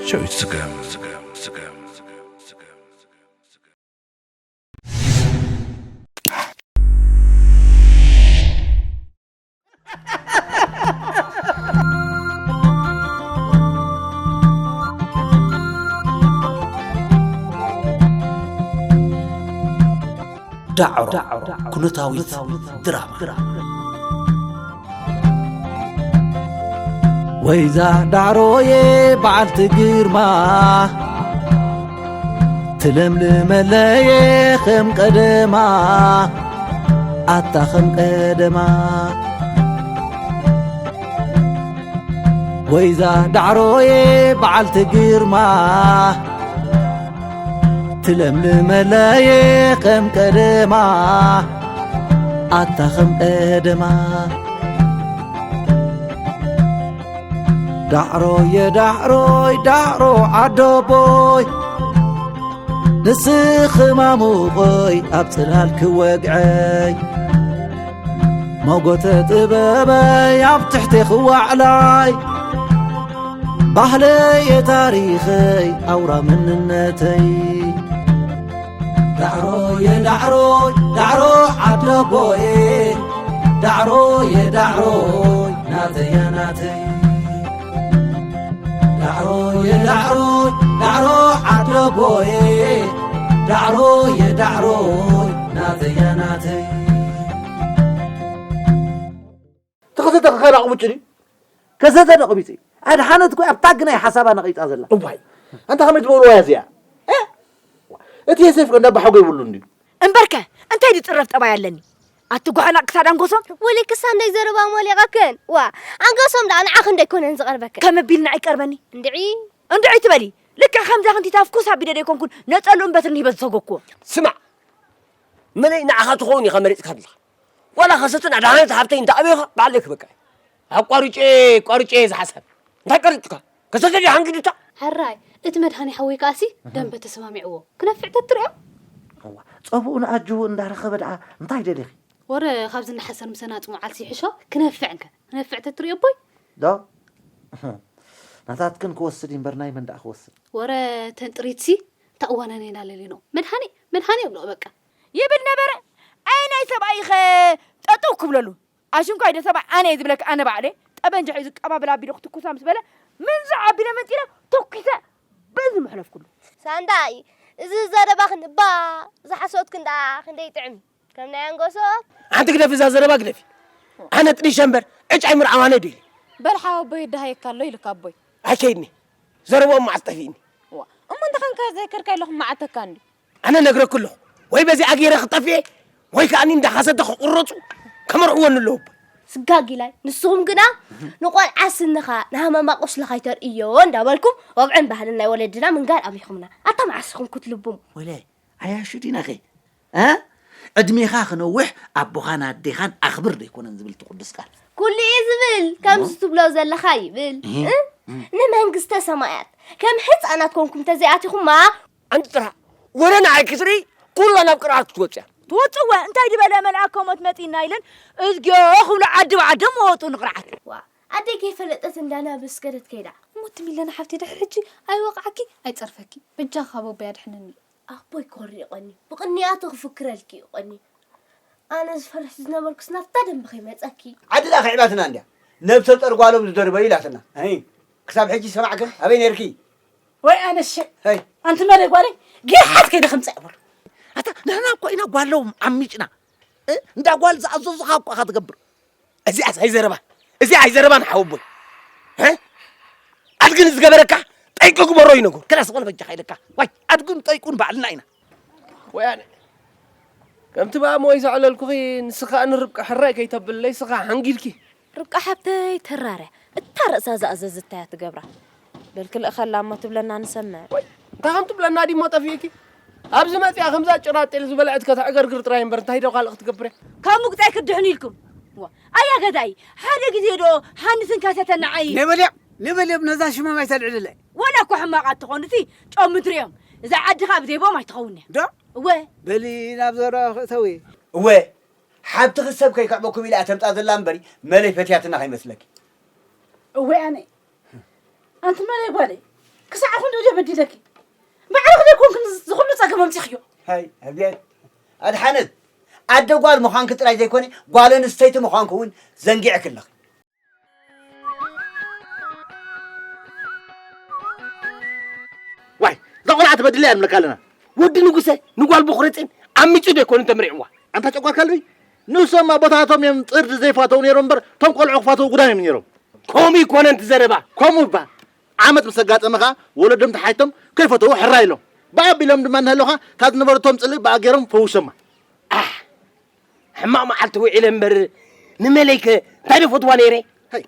ጨዊት ስገም። ዳዕሮ ኩነታዊት ድራማ። ወይዛ ዳዕሮዬ በዓልቲ ግርማ፣ ትለምልመለየ ከም ቀደማ፣ ኣታ ከም ቀደማ። ወይዛ ዳዕሮዬ በዓልቲ ግርማ፣ ትለምልመለየ ከም ቀደማ፣ ኣታ ከም ቀደማ። ዳዕሮየ ዳዕሮይ ዳዕሮ ዓደቦይ፣ ንስኺ ማሙቐይ ኣብ ጽላል ክወግዐይ፣ መጎተ ጥበበይ ኣብ ትሕቲ ክዋዕላይ፣ ባህለየ ታሪኸይ ኣውራ መንነተይ። ዳዕሮየ ዳዕሮይ ዳዕሮ ዓደቦየ፣ ዳዕሮየ ዳዕሮይ ናተያ ናተይ። ዳዕሮየ ዳዕሮይ ዳዕሮ ዓደቦየ፣ ዳዕሮየ ዳዕሮይ ናተያ ናተይ። ተኸሰተ ከኸላ ቅሙጭ ድዩ? ከሰተ ነቕቢጽ። ኣድሓነት እኮ ኣብታ ግናይ ሓሳባ ነቒጻ ዘላ። እዋይ፣ ኣንታ ከመይ ትበልዋ እያ እዚኣ? እ? እቲ የሴፍ ከ እንዳባሓጎ ይብሉ እንድዩ። እምበርከ፣ እንታይ ድጽረፍ ጠባይ ኣለኒ? ኣቲ ጓሕና ክሳድ ኣንጎሶም? ወሊ ክሳድ ናይ ዘረባ ሞሊቐክን? ዋ፣ ኣንጎሶም ደኣ ንዓኺ እንዶ ኣይኮነን ዝቐርበክን። ከም ኣቢልና ኣይቀርበኒ። እንድዒ። እንድዒ ትበሊ? ልክዕ ከምዛ ክንቲት ኣፍኩስ ኣቢለ ዶ ኣይኮንኩን ነጸልኡን በትርን ሂበ ዝሰጎግኩዎ? ስማዕ፣ መለይ ንዓኻ ትኸውን ኢኻ መሪጽካ ዘለኻ። ዋላ ከሰትን ኣድሓነት ሃብተይ እንተ ኣበዩኻ ባዕለይ ክበቅዕ። ኣቋሪጨ፣ ኣቋሪጨ እየ ዝሓሰብ። እንታይ ቀሪጽካ? ከሰተ ድዩ ሓንጊዱታ? ሕራይ፣ እቲ መድሃኒ ሓወይ ከኣሲ ደንበ ተሰማሚዕዎ። ክነፍዕ ተትሪኦ? እዋ፣ ጸብኡን ኣጅቡን እንዳረኸበ ደኣ እንታይ ደሊኺ? ወረ ካብዚ እናሓሰር ምሰና ጽሙዓልሲ ይሕሾ፣ ክነፍዕ እንከ። ክነፍዕ ተትሪኦ ኣቦይ? ዶ? ናታትክን ክወስድ እምበር ናይ መን ደኣ ክወስድ? ወረ ተን ጥሪትሲ፣ እታ እዋናን ኢና ለሊኖ። መድሃኒ፣ መድሃኒ ኣብልኦ በቃ። ይብል ነበረ። ኣይ ናይ ሰብኣይኸ ጠጠው ክብለሉ። ኣሽንኳይ ዶ ሰብኣይ ኣነ እየ ዝብለካ ኣነ ባዕለይ። ጠበንጃ ሒዙ ቀባብል ኣቢሉ ክትኩሳ ምስ በለ፣ ምንዝዕ ኣቢለ መንጢለ ተኩሰ በዚ ምሕለፍኩሉ። ሳንዳይ፣ እዚ ዘረባኽን እባ ዝሓሶትክን ደኣ ክንደይ ይጥዕም። ከም ናይ ኣንጎሶ። ኣንቲ ግደፊ፣ እዛ ዘረባ ግደፊ። ኣነ ጥሪሸ እምበር ዕጫይ ምርዓው ኣነ ዶ ኢለ? በል ሓወቦይ ይደሃየካ ኣሎ ኢሉካ ኣቦይ። ኣይከይድኒ። ዘረብኦም መዓስ ጠፊእኒ። ዋ፣ እሞ እንተ ኸንካ ዘይከድካ ኢለኹም መዓተካ እንዲ። ኣነ ነግረኩ ኣለኹ። ወይ በዚኣ ገይረ ክጠፍኤ፣ ወይ ከኣኒ እንዳ ኸሰተ ክቑረጹ ከመርዕወኒ ኣለዎ ኣቦይ። ስጋጊላይ፣ ንስኹም ግና ንቖልዓ ስንኻ ንሃመማ ቁስልኻ ኣይተርእዮ እንዳበልኩም ወግዕን ባህልን ናይ ወለድና ምንጋር ኣቢኹምና። ኣታ መዓስ ኢኹም ክትልብሙ? ወይለይ፣ ዓያሹ ዲናኸ? እ? ዕድሜኻ ክነውሕ ኣቦኻን ኣዴኻን ኣኽብር ዶ ኣይኮነን ዝብል እቲ ቅዱስ ቃል? ኩሉ እዩ ዝብል፣ ከምዚ ትብሎ ዘለኻ ይብል። እህ፣ እ? እህ። ንመንግስተ ሰማያት ከም ህፃናት ኮንኩም ተዘይኣቲኹማ። ኣንቲ ጥራ ወረ ንዓይ ክትርኢ ኩላ ናብ ቅርዓት ክትወፅያ። ትወፅወ እንታይ ዝበለ መልኣከ ሞት መፂና ኢለን እዝግዮ ክብሉ ዓዲ ብዓዶም መወጡ ንቕርዓት። ዋ፣ ኣደይ ከይፈለጠት እንዳናብስ ከደት ከይዳ። እሞ ትም ኢለና ሓፍቲ ድሕሪ ሕጂ ኣይወቕዓኪ ኣይፀርፈኪ። በጃኻ ካብ ኣቦይ ኣድሕነኒ። ኣቦይ ክወርቕ እኒ ብቕንያቱ ክፍክረልኪ እዩ ቀኒ። ኣነ ዝፈርሕ ዝነበርኩስ ናብታ ደንበ ከይመጸኪ። ዓድላ ክዕባትና እንድያ። ነብሰ ጸር ጓሎም ዝደርበዩ ኢላትና። ኣይ፣ ክሳብ ሕጂ ሰማዕክን ኣበይ ነርኪ? ወይ ኣነሽ። ኣይ። ኣንቲ መለይ ጓለይ፣ ጊሓት ከይደ ከምጻእ ይበሉ። ኣታ ንሕና እኮ ኢና ጓሎም ዓሚጭና። እ? እንዳ ጓል ዝኣዘዙኻ እኮ ኢኻ ትገብር። እዚኣስ ኣይዘረባን፣ እዚኣ ኣይዘረባን ሓወቦይ። እ? ኣድግን ዝገበረካ ጠይቂ ግበሮ ይነግሩ። ክላስ ዝኾነ በጃኻ ኢለካ። ዋይ፣ ኣድግን ጠይቁን ባዕልና ኢና። ወያነ፣ ከምቲ ብኣሞ ይዘዕለልኩኺ፣ ንስኻ ንርብቃ ሕራይ ከይተብልለይ፣ ስኻ ሓንጊድኪ። ርብቃ ሓብተይ ተራርያ፣ እታ ርእሳ ዝኣዘዘታ እያ ትገብራ። በልኪ ልእኸላ እሞ ትብለና ንሰምዕ። ወይ፣ እንታይ ከም ትብለና ዲሞ ጠፊእኪ? ኣብዚ መጺኣ ከምዛ ጭራ ጤል ዝበልዐት ከተዕገርግር ጥራይ እምበር እንታይ ዶ ካልእ ክትገብር እያ? ካብ ምጉጣይ ክትድሕኑ ኢልኩም። ዋ፣ ኣያ ገዳይ፣ ሓደ ግዜ ዶ ሃንስን ከሰተና ዓይ? ነበልዮም፣ ነበልዮም ነዛ ሽሞም ኣይተልዕልለ። ዋላ እኮ ሕማቓት ትኾኑ፣ እቲ ጨው ምድሪ እዮም። እዛ ዓዲ ካብ ዘይቦም ኣይትኸውን እያ። ዶ? እወ። በሊ ናብ ዘረባ ክእተዊ። እወ፣ ሓብትኺ ሰብ ከይክዕበኩም ኢላ እያ ተምጻ ዘላ እምበሪ፣ መለይ ፈትያትና ከይመስለኪ። እወ፣ ኣነ። ኣንቲ መለይ ጓለይ፣ ክሳዕ ክንድኡ ድየ በዲለኪ? ባዕልኺ ዘይኮንክን ዝኹሉ ጸገም ኣምጺኽዮ። ሃይ፣ ኣብየት። ኣድሓነት፣ ኣደ ጓል ምዃንኪ ጥራይ ዘይኮነ፣ ጓል ኣንስተይቲ ምዃንኪ እውን ዘንጊዕኪ ኣለኺ። ዋይ፣ እዛ ቆልዓ ትበድለያ ንብለካ ኣለና። ወዲ ንጉሰ ንጓል ቦኽረጼን ኣሚጹ ዶ ኣይኮኑን ተመሪዕዋ? ኣንታ ጨጓር ከልቢ፣ ንሶም ኣቦታቶም እዮም ጥርዚ ዘይፋተው ነይሮም እምበር፣ እቶም ቆልዑ ክፋተው ጉዳም እዮም ነይሮም። ከምኡ ይኮነ እቲ ዘረባ። ከምኡ እባ፣ ዓመጽ ምስ ኣጋጠመ ኸኣ፣ ወለዶም ተሓይቶም ከይፈተው ሕራይ ኢሎም። ብኣቢሎም ድማ እናሃለውኻ፣ እታ ዝነበረቶም ጽልኢ ብኣ ገይሮም ፈዊሶማ። ኣሕ፣ ሕማቕ መዓልቲ ውዒለ እምበር፣ ንመለይከ እንታይ ዶ ፈትዋ ነይረ? ሃይ፣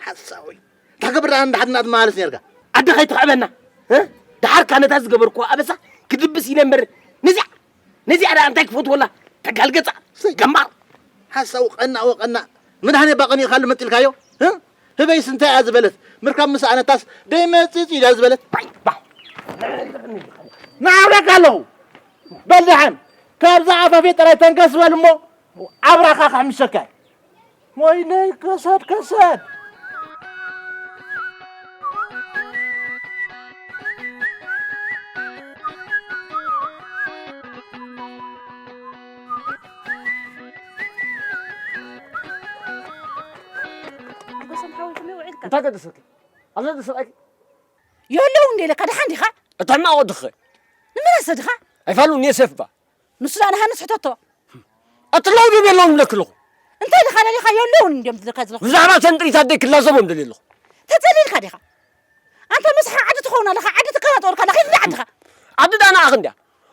ሓሳዊ። እንታይ ክገብር ደኣ እንዳ ሓትና ትመላለስ ነርካ? ኣደ ከይትኽዕበና፣ እ? ደሓርካ ነታ ዝገበርኩዋ ኣበሳ ክድብስ ኢለ እምበር፣ ነዚኣ፣ ነዚኣ ደኣ እንታይ ክፈትወላ? ተጋልገጻ፣ ሰይ። ገማር። ሓሳዊ ቀናእ ወቀናእ። መድሃኔ ባቐኒእካሉ መጢልካዮ? እ? ህበይስ እንታይ እያ ዝበለት? ምርካብ ምስ ኣነታስ ደይመጽጽ ኢላ ዝበለት። ባይ፣ ባይ። ንዓብረካ ኣለኹ። በል ደሓን፣ ካብዛ ኣፋፌ ጥራይ ተንከስ በል እሞ፣ ኣብራኻ ክሕምሸካ እየ። ወይለይ፣ ከሰድ፣ ከሰድ። ጎሰም ሓወይ፣ ከመይ ውዒልካ? እንታይ ገደሰኪ? ኣለ ደሰቂ? የለውን እንደ ኢለካ፣ ደሓን ዲኻ? እታ ሕማቕ ወድኺ። ንመን ኣሰድኻ? ኣይፋሉን፣ የሴፍ ባ። ንሱ ደኣ ንሃንስ ሕተቶ። ኣትለዉ ድዮም የለውን ይብለኪ ኣለኹ። እንታይ ኢኻ ደሊኻ? የለውን እንድዮም ዝብለካ ዘለኹ። ብዛዕባ ተንጥሪት ኣደይ ክላዘቦም ደልየ ኣለኹ። ተጸሊልካ ዲኻ? ኣንታ ምስኻ ዓዲ ትኸውን ኣለኻ፣ ዓዲ ትቀባጠወልካ ኣለኻ፣ ሂድ ንዓድኻ። ዓዲ ደኣ ንዓኺ እንድያ።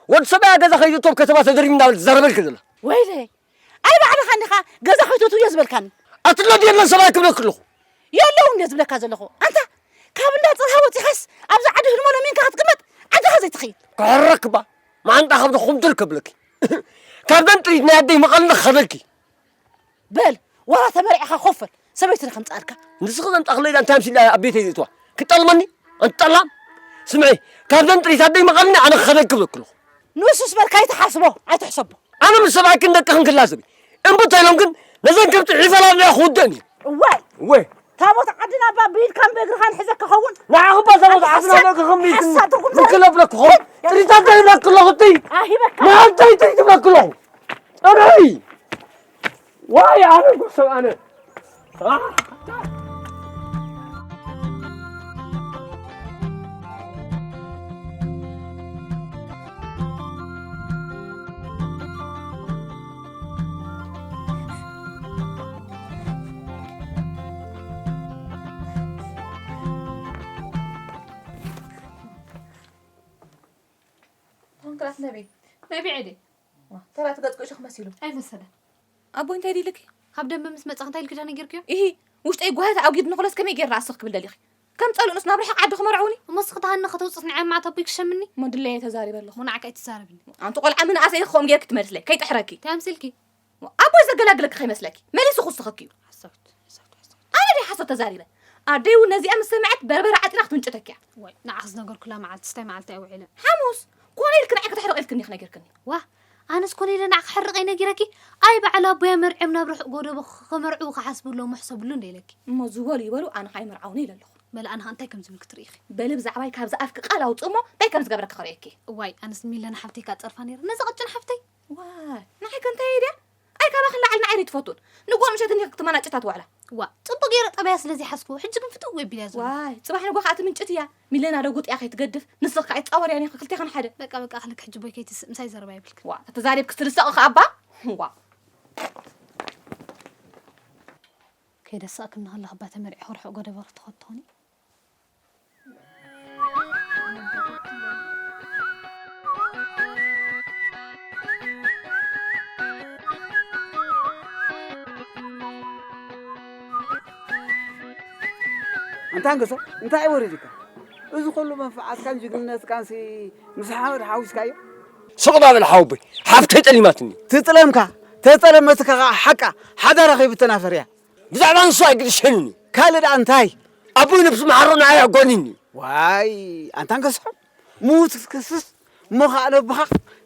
ወዲ ሰብ እያ ገዛ ከይትእቶ ኣብ ከተማ ተደሪቢ እንዳበለት ትዛረበልኪ ዘላ። ወይለይ፣ ኣይ ባዕልኻ እንዲኻ ገዛ ከይትእትው እየ ዝበልካኒ። ኣትለዱ የለን ሰብኣይ ክብለኪ ኣለኹ። የለውን እየ ዝብለካ ዘለኹ። ኣንታ ካብ እንዳ ጽርሃ ወጺኻስ ኣብዚ ዓዲ ህልሞ ለሚንካ ክትቅመጥ ዓድኻ ዘይትኸይድ። ክሕረክባ መዓንጣ ካብ ንኹምትል ከብለኪ። ካብ ደንጥሪት ናይ ኣደይ መቐልና ክኸደልኪ። በል፣ ዋላ ተመሪዕኻ ኮፈል፣ ሰበይቲ ዶ ከምጽኣልካ? ንስኺ ዘምጻእክለይ እንታይ ኣምሲላ ኣብ ቤተይ ዝእትዋ? ክጠልመኒ? ኣንቲ ጠላም? ስምዒ፣ ካብ ደንጥሪት ኣደይ መቐልና ኣነ ክኸደልኪ ብለኪ ኣለኹ። ንሱስ በል ከይትሓስቦ፣ ኣይትሕሰቦ። ኣነ ምስ ሰብኣይክን ደቅኽን ክላዘብ እየ። እምቢ እንተኢሎም ግን ነዘን ከብቲ ሒፈላ ኣለያ ክውደእን እየ። እዋይ! እወ። ታቦት ዓድና እባ ብኢድካን ብእግርኻን ሒዘካ ኸውን? ንዓኺ እባ ታቦት ዓድና ሓሳድ፣ ብእግርኽን ብኢድክን ሓሳድ ትርጉም ምክለ ዘለካ። ብለኪ ኸውን? ጥሪት ኣደይ ይብለኪ ኣለኹ እትይ። ኣሂበካ። መዓልተይ ጥሪት ይብለኪ ኣለኹ። ኣይ! ዋይ፣ ኣነ ጎሰብ ኣነ። ኮንክራት ነቢ፣ ነቢ ዕዲ። ዋ፣ ተራ ትገጽ ቁሽኽ መሲሉ። ኣይመሰለን። ኣቦይ እንታይ ድልኪ? ካብ ደንበ ምስ መጻ እንታይ ኢልኪ ዳ ነጊርክዮ? ኢሂ፣ ውሽጠይ ጓህታ ኣውጊድ ንኹለስ ከመይ ጌርና ኣስኽ ክብል ደሊኺ? ከም ጸልኡንስ ናብ ርሕቕ ዓዲ ክመርዑኒ? እሞ እስኺ ተሃኒ ከተውጽስ ንዓይ መዓት ኣቦይ ክሸምኒ? እሞ ድለየ ተዛሪበ ኣለኹ። እሞ ንዓካ ኣይትዛረብኒ። ኣንቲ ቆልዓ ምንኣሰይ ክኸም ጌርኪ ትመልስለይ፣ ከይጥሕረኪ። እንታይ ኣምሲልኪ? ኣቦይ ዘገላግለኪ ከይመስለኪ፣ መሊሱ ክውስኸኪ እዩ። ሓሶት፣ ሓሶት፣ ሓሶት። ኣነ ድየ ሓሶት ተዛሪበ? ኣደይ እውን ነዚኣ ምስ ሰምዐት በርበረ ዓጢና ክትምንጭተኪ እያ። ወይ፣ ንዓኺ ዝነገርኩላ መዓልቲ ስታይ መዓልቲ ኣይውዒለን። ሓሙስ፣ ኮነ ኢልኪ ንዓይ ከተሕርቂ ኢልክኒ ኢኺ ነጊርክኒ። ዋ፣ ኣነስ ኮነ ኢለ ንዓኺ ክሕርቕ እየ ነጊረኪ? ኣይ፣ በዓል ኣቦይ መርዕዮም ናብ ርሑቕ ጎደቦ ክመርዕዉ ክሓስቡ ኣለዎም፣ ሕሰብሉ እንደ ኢለኪ። እሞ ዝበሉ ይበሉ፣ ኣነ ኸኣ ኣይምርዓውን ኢለ ኣለኹ። በል፣ ኣነ ኸኣ እንታይ ከም ዝብል ክትርኢ ኢኺ። በሊ ብዛዕባይ ካብዛ ኣፍኪ ቃል ኣውጽእ እሞ እንታይ ከም ዝገበረኪ ከርእየኪ። እዋይ፣ ኣነስ ሚለና ሓብተይ ከኣ ጸርፋ ነይረ። ነዛ ቕጭን ሓፍተይ። ዋይ፣ ንዓይ ከ እንታይ እየ ድያ? ኣይ፣ ካባኺ ንላዕሊ ንዓይ ዶ ትፈቱን? ንግሆ ምሸት እኒኺ ክትመናጭታ ትውዕላ። ዋ፣ ጽቡቕ ገይረ ጠባያ ስለ ዘይሓዝክዎ፣ ሕጂ ግን ፍትው ኣቢለያ ዘለኹ። ዋይ፣ ጽባሕ ንግሆ ከኣ ትምንጭት እያ። ሚለና ዶ ጉጥያ ከይትገድፍ፣ ንስኺ ከኣ ኣይትጻወርያን ኢኺ ክልቴኽን ሓደ። በቃ፣ በቃ፣ ኣኽልክ ሕጂ ቦይ ከይትስእ፣ ምሳይ ዘረባ የብልክን። ዋ፣ ተተዛሪብኪ ትርስቕ እኻ ኣባ። ዋ። ከይደሳእክኒ ከለኺ እባ ተመርዒኺ ርሑቕ ጎደቦ ክትኸዲ ትኾኒ። ኣንታ ኣንገሶ፣ እንታይ እዩ ወሪዱካ? እዚ ኩሉ መንፍዓትካን ጅግንነትካንሲ ምስ ሓመድ ሓዊስካዮ? ስቕ ዳ በል ሓወቦይ፣ ሓፍተይ ጠሊማትኒ። ትጥለምካ፣ ተጠለመትካ ኸዓ ሓቃ፣ ሓዳራ ከይብተና ፈርያ። ብዛዕባ ንሱ ኣይግድሸንን እዩ። ካልእ ደኣ እንታይ? ኣቦይ ነብሱ መሓሮ ንዓይ ኣጓኒኒ። ዋይ፣ ኣንታ ኣንገሶ፣ ምዉት ክትከስስ እሞ ኸዓ ነቦኻ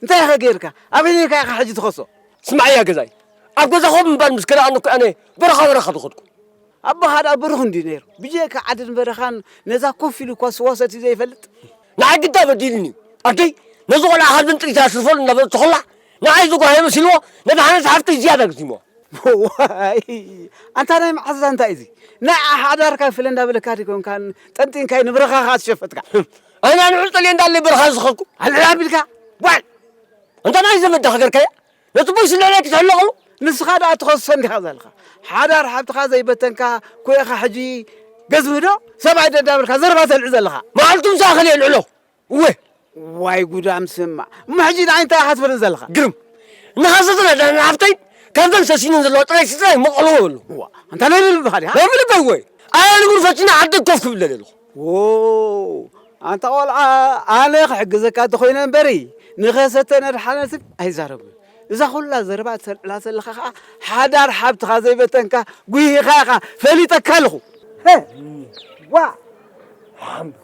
እንታይ ኢኻ ጌርካ? ኣበይ ኔርካ ኢኻ ሕጂ ትኸሶ? ስማዕያ ገዛይ፣ ኣብ ገዛኹም እምበር ምስ ከልኣኒ እኮ ኣነ በረኻ በረኻ ዝኸድኩ። ኣቦኻ ደኣ ብሩኽ እንድዩ ነይሩ። ብጀካ ዓድን በረኻን ነዛ ኮፍ ኢሉ እኳ ስዋ ሰትዩ ዘይፈልጥ። ንዓይ ግዳ በዲሉኒ እዩ። ኣደይ ነዚ ቆልዓ ካብ ድንጥሪት ኣስርፈሉ እናበለት ተኾላ፣ ንዓይ ዝጓሃየ መሲልዎ፣ ነታ ሓንቲ ሓፍተይ ዝያዳ ግዚሞ። ዋይ፣ ኣንታ ናይ መዓዛ እንታይ እዚ? ናይ ሓዳርካ ፍለ እንዳበለካ ዲኮንካን ጠንጢንካይ ንብረኻ ከኣ ትሸፈጥካ። ኣና ንዑ ጠልየ እንዳለ በረኻ ዝኸድኩ። ኣልዕል ኣቢልካ? ዋይ! ኣንታ ናይ ዘመድ ዳኸገርካያ? ነቲ ቦይ ስለ ዕላል ክትሕለቐሉ? ንስኻ ደኣ ትኸሶ እንዲኻ ዘለኻ። ሓዳር ሓብትኻ ዘይበተንካ ኮይኻ ሕጂ ገዝሚ ዶ? ሰብኣይ ዶ እንዳበልካ ዘረባ ተልዕል ዘለኻ? መዓልቱ ምስ ኣኸለ የልዕሎ። እወ። ዋይ ጉዳም ስማዕ። እሞ ሕጂ ንዓይ እንታይ ኢኻ ትፈልጥ ዘለኻ? ግርም። ንኻሰተና ደህና ሃብተይ ካብዘን ሰሲነን ዘለዋ ጥራይ ስድራይ መቐልዎ በሉ። እዋ፣ ኣንታ ናይ ልብኻ ዲኻ? ናይ ልበይ ወይ? ኣያ ንጉር ፈቲና ዓዲ ኮፍ ክብል ኣለኹ። ዎ፣ ኣንታ ቆልዓ፣ ኣነ ክሕግዘካ እንተኾይነ እምበሪ፣ ንኸሰተ ነድሓነ ስብ ኣይዛረብን። እዛ ኩላ ዘረባ እተልዕላ ዘለኻ ኸኣ ሓዳር ሓብትኻ ዘይበተንካ ጉሂኻ ኢኻ፣ ፈሊጠካ ኣለኹ። ሄ፣ ዋ፣ ሓምብ፣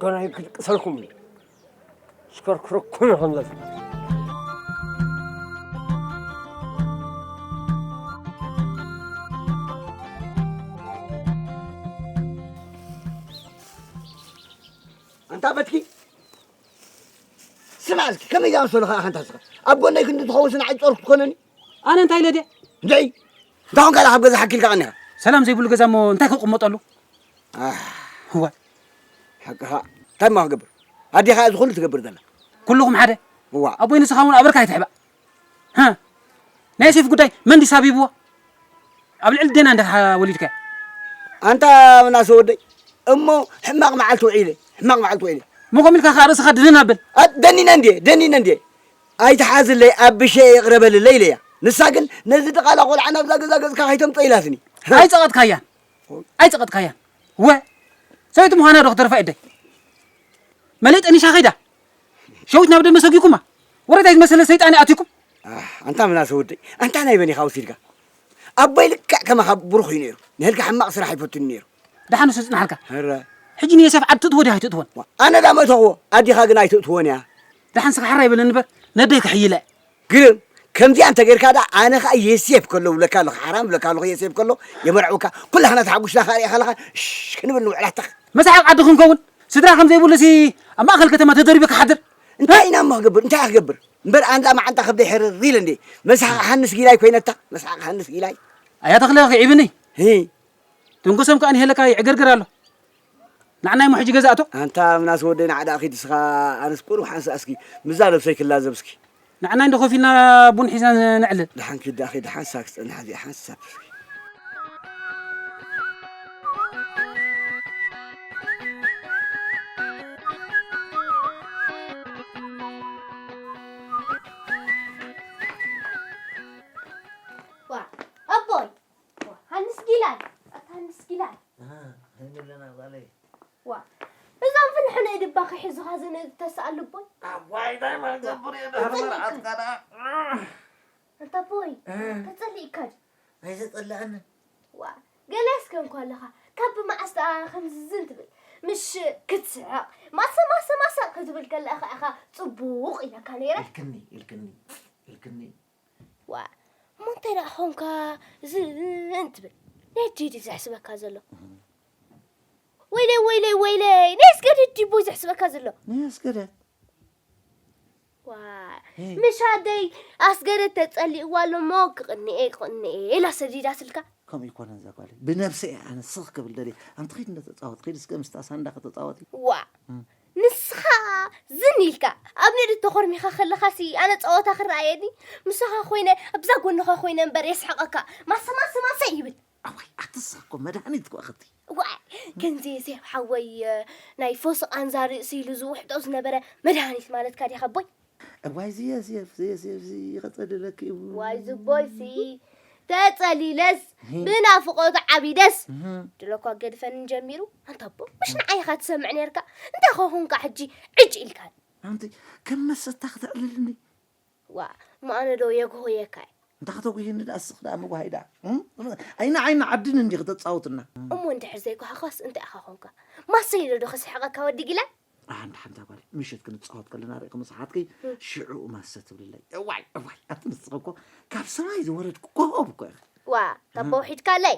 ገና ይክልቅሰልኩም እዩ። ስከርክረኩም ይኹን ለዚ። ኣንታ በትኪ፣ ስማዕ እስኪ፣ ከመይ ዝኣመሰሉ ኸኣ ኣንታ እስኻ? ኣብ ጎነይ ክንዲ ትኸውን ስናዕ ጾርኩ ትኾነኒ? ኣነ እንታይ ኢለ ድየ? እንታይ? እንታይ ኾንካ ደኣ ካብ ገዛ ሓኪልካ ቀኒኻ? ሰላም ዘይብሉ ገዛ እሞ እንታይ ክቕመጠሉ? ኣህ። እዋ። ሓቅኻ። እንታይ እሞ ክገብር? ኣዴኻ እያ እዚ ኩሉ ትገብር ዘላ። ኩልኹም ሓደ? እዋ። ኣቦይ ንስኻ እውን ኣበርካ ኣይትሕባእ። ሃ? ናይ ዮሴፍ ጉዳይ መን ድዩ ሳቢብዎ? ኣብ ልዕሊ ዴና እንዲኻ ወሊድካያ። ኣንታ ምናሰ ወደይ፣ እሞ ሕማቕ መዓልቲ ውዒለ፣ ሕማቕ መዓልቲ ውዒለ። እሞ ከምኡ ኢልካ ከኣ ርእስኻ ድንን ኣብል። ኣ፣ ደኒነ እንድየ፣ ደኒነ እንድየ። ኣይትሓዝለይ፣ ኣብሸ ይቕረበልለይ ኢለያ። ንሳ ግን ነዚ ድቓላ ቆልዓ ናብዛ ገዛ ገጽካ ከይተምጾ ኢላትኒ። ኣይጸቐጥካያን፣ ኣይጸቐጥካያን። ወ፣ ሰበይቲ ምዃና ዶ ክተርፋ እደይ? መለይ ጠኒሻ ከይዳ። ሸዊት ናብ ደመ ሰጊኩማ። ወረዳይ ዝመሰለ ሰይጣን ኣትዩኩም። ኣህ፣ ኣንታ ምናሰ ወደይ፣ ኣንታ ናይ በኒኻ ወሲድካ። ኣቦይ ልክዕ ከማኻ ብሩኽ እዩ ነይሩ። ንህልካ ሕማቕ ስራሕ ኣይፈቱን ነይሩ። ደሓንስ ጽናሕልካ። ኧረ። ሕጂ ንዮሴፍ ዓዲ ትእትዎ ዲኻ ኣይትእትዎን? ዋ፣ ኣነ ዳ መእተኽዎ፣ ኣዲኻ ግን ኣይትእትዎን እያ። ደሓን ስኻ ሓራ ይበለኒ እምበር፣ ነደይ ክሕይለ። ግርም፣ ከምዚኣ እንተ ጌርካ ደኣ፣ ኣነ ኸኣ ዮሴፍ ከሎ እብለካ ኣለኹ፣ ሓራም እብለካ ኣለኹ፣ ዮሴፍ ከሎ የመርዕውካ። ኩላህና ተሓጒስና ኸኣ ርኢኻ ኣለኻ፣ ሽሽ ክንብል ንውዕል ኣተኽ። መሳሕቕ ዓዲ ክንከውን፣ ስድራ ከም ዘይብሉሲ ኣብ ማእከል ከተማ ተደሪበ ክሓድር? እንታይ ኢና እሞ ክገብር፣ እንታይ ክገብር? እምበር ኣንዳ መዓንጣ ከብደይ ሕርር ኢለ እንዴ። መስሓቕ ሃንስ ጊላይ ኮይነታ፣ መስሓቕ ሃንስ ጊላይ። ኣያ ተኽለ ኺዒብኒ። ሂ። ትንጉሶም ከኣ ንሄለካ ይዕገርግር ኣሎ። ንዓናይ እሞ ሕጂ ገዛ ኣቶ። ኣንታ ምናስ ወደይ ንዓዳ ኺድ እስኻ ኣነስ ቁሩብ ሓንሳእ እስኪ ምዛ ነብሰይ ክላዘብ እስኪ። ንዓናይ እንዶ ኮፍ ኢልና ቡን ሒዝና ነዕልል። ደሓን ኪድ ዳኺ ደሓን ሳክ ጸንሓ እዚኣ ሓንሳብ እስኪ። ዋ፣ ኣቦይ። ዋ፣ ሃንስ ጊላይ። ኣታ ሃንስ ጊላይ። ኣሃ፣ ሃንስ ጊላይ ጓለይ። ዋ፣ እዞም ፍንሕነ ድባኺ ሒዙኻ ዝንእድ ተስኣሉ ኣቦይ። ኣዋይ፣ እንታይ ማለት ገብር እየ፣ ድሕሪ መርዓትካ ደኣ። ኣንታ ኣቦይ፣ እ። ተጸሊእካ ድዩ? ኣይተጸላእንን። ዋ፣ ገለ እስከ እንኳ ኣለኻ፣ ካብ ብመዓስ ደኣ ከምዚ ዝን ትብል? ምሽ ክትስሕቕ፣ ማሰ፣ ማሰ፣ ማሰ ክትብል ከለኻ ኢኻ ጽቡቕ ኢለካ ነይረ። ኢልክኒ፣ ኢልክኒ፣ ኢልክኒ። ዋ፣ እሞ እንታይ ደኣ ኾንካ ዝን ትብል? ነዲ ድዩ ዘሕስበካ ዘሎ? እህ። ወይለይ፣ ወይለይ፣ ወይለይ፣ ናይ ኣስገደት ድዩ ቦይ ዘሕስበካ ዘሎ? ናይ ኣስገደት? ዋ፣ ሄይ። ምሽ ኣደይ ኣስገደት ተጸሊእዋ ኣሎ እሞ ክቕንኤ፣ ክቕንኤ ኢላ ሰዲዳትልካ። ከምኡ ኣይኮነን እዛ ጓለይ። ብነብሰይ እየ ኣነ ስኽ ክብል ደልየ። ኣንቲ ኺድ እንዳተጻወት፣ ኺድ እስከ ምስታ ሳንዳ ከተጻወቲ። ዋ፣ እም። ንስኻ ዝን ኢልካ ኣብ ንእድ ተኾርሚኻ ከለኻሲ ኣነ ጸወታ ክረኣየኒ ምሳኻ ኮይነ ኣብዛ ጎንኻ ኮይነ እምበር የስሕቐካ። ማሰ፣ ማሰ፣ ማሰ ይብል። ኣዋይ፣ ኣትስኻ እኮ መድሃኒት እኮ ኣኸቲ። ዋይ፣ ከምዚ ዮሴፍ ሓወይ፣ ናይ ፈውሲ ቃንዛ ርእሲ ኢሉ ዝውሕጦ ዝነበረ መድሃኒት ማለትካ ዲኻ ኣቦይ? እዋይ፣ እዚ ዮሴፍ፣ እዚ ዮሴፍ፣ እዚ ከጸልለኪ እዩ። ዋይ፣ ዝቦይሲ፣ ተጸሊለስ፣ ሂ። ብናፍቖቱ ዓቢደስ፣ እህ። ድሎኳ ገድፈኒ ጀሚሩ። ኣንታ ኣቦ፣ ምሽ ንዓይ ኢኻ ትሰምዕ ነርካ? እንታይ ኾኹንካ ሕጂ ዕጭ ኢልካኒ? ኣንቲ፣ ከም መሰታ ክተዕልልኒ። ዋ፣ እሞ ኣነ ዶ የግሆየካ እየ? እንታ ከተጉሂኒ ደኣ እስኽ ደኣ መጓሃይ ደኣ። እም? ኣይና ዓይና ዓድን እንዲ ክተጻውትና። እሞ እንድሕር ዘይጓሃኻስ እንታይ ኢኻ ኾንካ? ማሰይ ዶ ክስሕቐካ ወዲ ጊላ? ኣንድ ሓንታ ጓል ምሸት ክንጻወት ከለና ርኢኹ መሳሓትኪ እም። ሽዑ ማሰ ትብልለይ። እዋይ፣ እዋይ፣ ኣቲ ንስኺ እኮ ካብ ሰማይ ዝወረድኩ ኮኾብ እኮ ኢኺ። ዋ፣ ታቦ እም። ውሒድካለይ?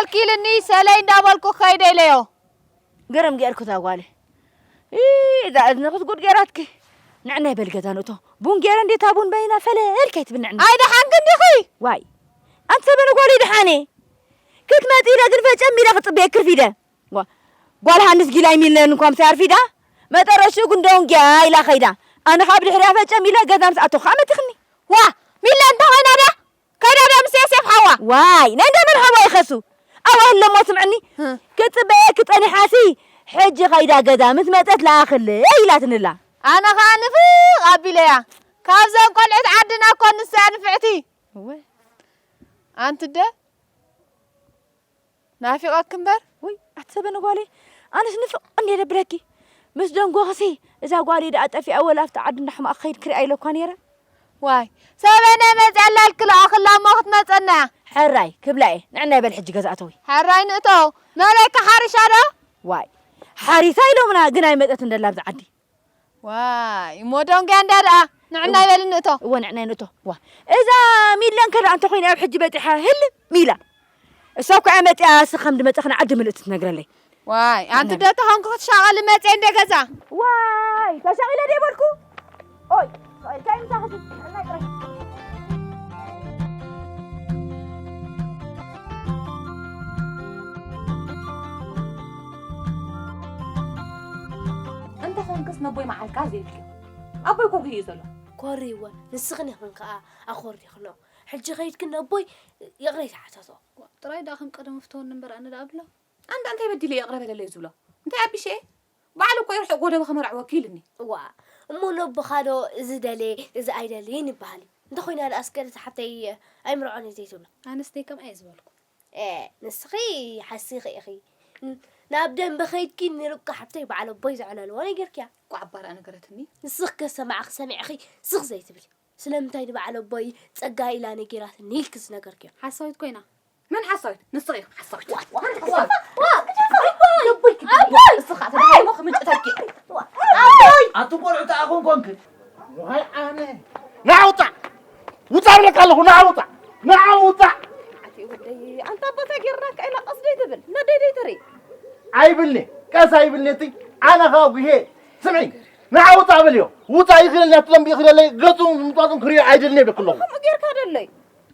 ኣልኪልኒ ሰለይ እንዳበልኩ ከይደ ኢለዮ። ገረም ገይርኩ እዛ ጓለይ። ኢ፣ እዛ እዝንኽስ ጉድ ገይራትኪ። ንዕናይ በል ገዛ ንእቶ። ቡን ገይረ እንዴታ ቡን በይና ፈለል ከይትብል ንዕና። ኣይ ደሓንኪ እንዲኺ? ዋይ። ኣንቲ ሰበን ጓለይ ደሓነ። ክትመጺ ኢለ ግን ፈጨም ኢለ ክጽበየ ክርፊደ። ጓ-፣ ጓል ሃንስ ጊላይ ሚለን እንኳ ምሳይ ኣርፊዳ። መጠረሽኡ ግን ደንጊያ ኢላ ከይዳ። ኣነ ካብ ድሕሪያ ፈጨም ኢለ ገዛ ምስ ኣተኹ ኣመቲኽኒ። ዋ፣ ሚለን እንታይ ኮይና ድያ? ከይዳ ድያ ምስ ዮሴፍ ሓዋ? ዋይ፣ ናይ እንዳ መን ሓዋ ይኸሱ? ኣዋህለሞ ስምዕኒ። ህ። ክጽበየኪ ጸኒሓሲ፣ ሕጂ ከይዳ ገዛ ምስ መጸት ለኣኽለይ ኢላትንላ። ኣነ ኸኣ ንፍቕ ኣቢለያ። ካብዘን ቆልዑት ዓድና እኮ ንሳ ንፍዕቲ። እወ። ኣንቲ ደ? ናፊቐኪ እምበር። ውይ፣ ኣቲ ሰበን ጓለይ፣ ኣነስ ንፍቕ እንዴ ደብለኪ። ምስ ደንጎኽሲ፣ እዛ ጓለይ ደኣ ጠፊኣ ወላ ኣብቲ ዓዲ እንዳሕማቕ ክኸይድ ክሪኣ ኢለኳ ነይረ። ዋይ፣ ሰበነ መጺኣላ ኢልኪ ለኣኽላ እሞ ክትመጸና እያ። ሕራይ፣ ክብላ እየ። ንዕናይ በል ሕጂ ገዛ ኣተዊ። ሕራይ ንእቶ። መለይካ ሓሪሻ ዶ? ዋይ፣ ሓሪሳ ኢሎምና፣ ግን ኣይመጸትን ደላ ኣብዚ ዓዲ። ዋይ፣ እሞ ደንጉያ እንዳ ደኣ። ንዕናይ በል ንእቶ። እወ፣ ንዕናይ ንእቶ። ዋ፣ እዛ ሚለን ከ ደኣ እንተ ኮይና ኣብ ሕጂ በጺሓ ህልም ኢላ። እሳ እኮ እያ መጺኣ፣ እሲ ከም ድመጸኽን ዓዲ ምልእቲ ትነግረለይ። ዋይ፣ ኣንቲ ዶ ተኾንኩ ክትሻቐሊ መጺአ እንደ ገዛ? ዋይ፣ ተሻቒለ ዶ ይበልኩ? ኦይ፣ ተሻቒልካ እዩ ምሳኽሲ። ንዕናይ ጥራይ። እንተ ኾንክስ ነቦይ መዓልካ ዘይብልኪ። ኣቦይ እኮ ጉሂ እዩ ዘሎ። ኮርይወ፣ ንስኽን ኢኽን ከኣ ኣኾሪኽኖ። ሕጂ ኸይድክን ነቦይ ይቕሬታ ሓተቶ። ጥራይ ደኣ ከም ቀደሙ ፍተወኒ እምበር ኣነ ደኣ ኣብሎ። ኣንዳ እንታይ በዲለ ይቕረ በለለይ ዝብሎ? እንታይ ኣቢሸ? ባዕሉ እኮ ይርሕቕ ጎደቦ ከመርዕወኪ ኢሉኒ። እዋ፣ እሞ ነቦኻ ዶ እዚ ደልየ፣ እዚ ኣይደልይን ይበሃል እዩ። እንተኾይና ደኣ እስከ ነታ ሓብተይ ኣይምርዖን እየ ዘይትብሎ? ኣነስ ደይ ከምኣ እየ ዝበልኩ። ኤ፣ ንስኺ ሓሲኺ ኢኺ። ን-፣ ናብ ደንበ ኸይድኪ ንርብቃ ሓብተይ በዓል ኣቦይ ዘዕለልዎ ነጊርክያ። እኮ ዓባር ኣነገረትኒ። ንስኺ ከ ሰማዕኺ ሰሚዕኺ ስኽ ዘይትብሊ? ስለምንታይ ንበዓል ኣቦይ ጸጋ ኢላ ነጊራትኒ ኢልኪ ዝነገርክዮ? ሓሳዊት ኮይና። መን ሓሳዊት? ንስኺ ኢኺ ሓሳዊት። ዋ፣ ዋ፣ ዋ፣ ዋ፣ ኣቦይ! ኣቦይ! እስኻ ተደሃይሞ ክምንጭተኪ። ኣቦይ! ኣቲ ቆልዑ ተኣኹም ኮንክ። ዋይ ኣነ። ንዓ ውጻእ! ውጻእ ብለካ ኣለኹ፣ ንዓ ውጻእ! ንዓ ውጻእ! ኣቲ ወደይ፣ ኣንታ ኣቦታ ጌርና ከይና ቀስ ደይ ትብል፣ ነደይ ደይ ትርኢ። ኣይብልኒ፣ ቀስ ኣይብልኒ እቲ ኣነ ኸኣ ጉሄ። ስምዒ፣ ንዓ ውጻእ በልዮ። ውጻእ ይኽእለኒ፣ ኣቲ ደንቢ ይኽእለለይ፣ ገጹ ምምጣጹን ክሪኦ ኣይደልን እየ ብለኩ ኣለኹ። ከምኡ ጌርካ ደለይ።